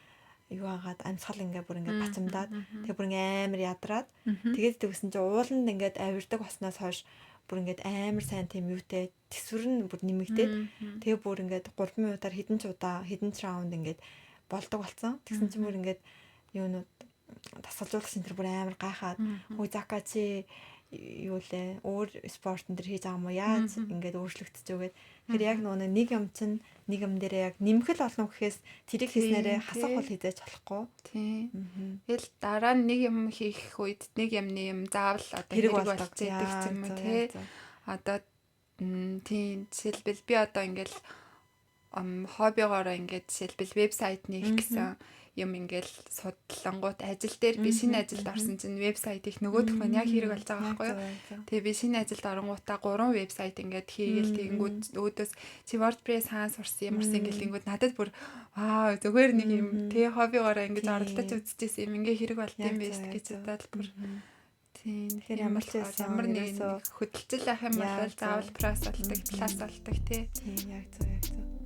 юу агаад амьсгал ингээ бүр ингээ бацамдаад тэгээ бүр ингээ амар ядраад тэгээд тэгсэн чинь ууланд ингээд авирдаг болсноос хойш бүр ингээд амар сайн тийм юутай төсвөр нь бүр нэмэгдээд тэгээ бүр ингээд 3 минутаар хэдэн ч удаа хэдэн ч раунд ингээд болдог болсон. Тэгсэн чинь бүр ингээд юунууд дасгалжуулагч энэ төр бүр амар гайхаад хөөе Зака чи юу лээ өөр спорт энэ төр хийж байгаа юм уу яаж ингээд өөрчлөгдөж өгөөд. Тэгэхээр яг нөгөө нэг юм чинь нэг юм дээрээ яг нэмэх л олон гэхээс тэрийг хийснээрээ хасах бол хизээж болохгүй.
Тийм. Тэгэл дараа нь нэг юм хийх үед нэг юмны юм заавал одоо хэрэг болж идэг ч юм уу тий. Одоо тийм жишээлбэл би одоо ингээд хоббигоороо ингээд жишээлбэл вебсайт нээх гэсэн юм ингээл судлангууд ажил дээр би шинэ ажилд орсон чинь вебсайт их нөгөөх маань яг хэрэг болж байгаа байхгүй юу. Тэгээ би шинэ ажилд оронгуудаа 3 вебсайт ингээд хийгээл тэгэнгүүт өөдөөс чи WordPress хаан сурсан юм урсан гэлэнгүүд надад бүр вау, зүгээр нэг юм тэгээ хоббигоороо ингэж оролдож үзчихсэн юм ингээ хэрэг болд юм биш гэж бодоод бүр. Тийм, тэгэхээр
ямар ч
ямар нэг хөдөлжил ах юм бол заавал процесс болдог, класс болдог тий.
Тийм, яг зөв, яг зөв.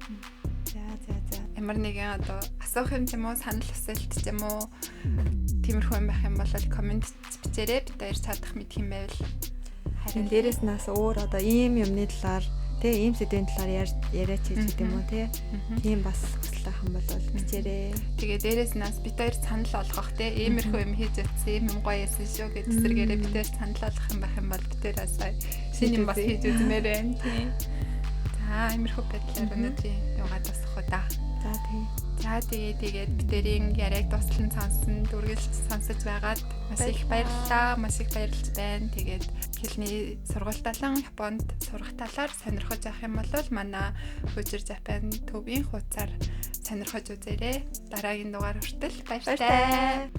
За за за.
Ямар нэгэн одоо асуух юм ч юм уу, санал хүсэлт ч юм уу тиймэрхүү юм байх юм бол комент бичээрэй. Бид хоёр чадах мэдх юм байвал
харин дээрэс нас өөр одоо ийм юмны талаар тий, ийм сэдвийн талаар яриач гэж гэдэг юм уу тий. Тийм бас хүсэл авах юм бол бичээрэй.
Тэгээ дээрэс нас бид хоёр санал олгох тий, иймэрхүү юм хийж утсан юм гоё ясан шүү гэж эсэргээрээ бид хоёр санал олгох юм байх юм бол бид хоёр бас шинэ юм бас хийж үзмээр байна тий. За, иймэрхүү байдлаар өнөөдрийн юугаа дуусгах уу да.
За тий.
За тэгээд бидэрийн яриаг дуслан сонсон, дүргэлж сонсож байгаад маш их баярлалаа. Маш их баярлж байна. Тэгээд хэлний сургуульталан Японд сурах талаар сонирхож авах юм бол манай Future Japan төвийн хуудасаар сонирхож үзээрэй. Дараагийн дугаар хүртэл баяртай.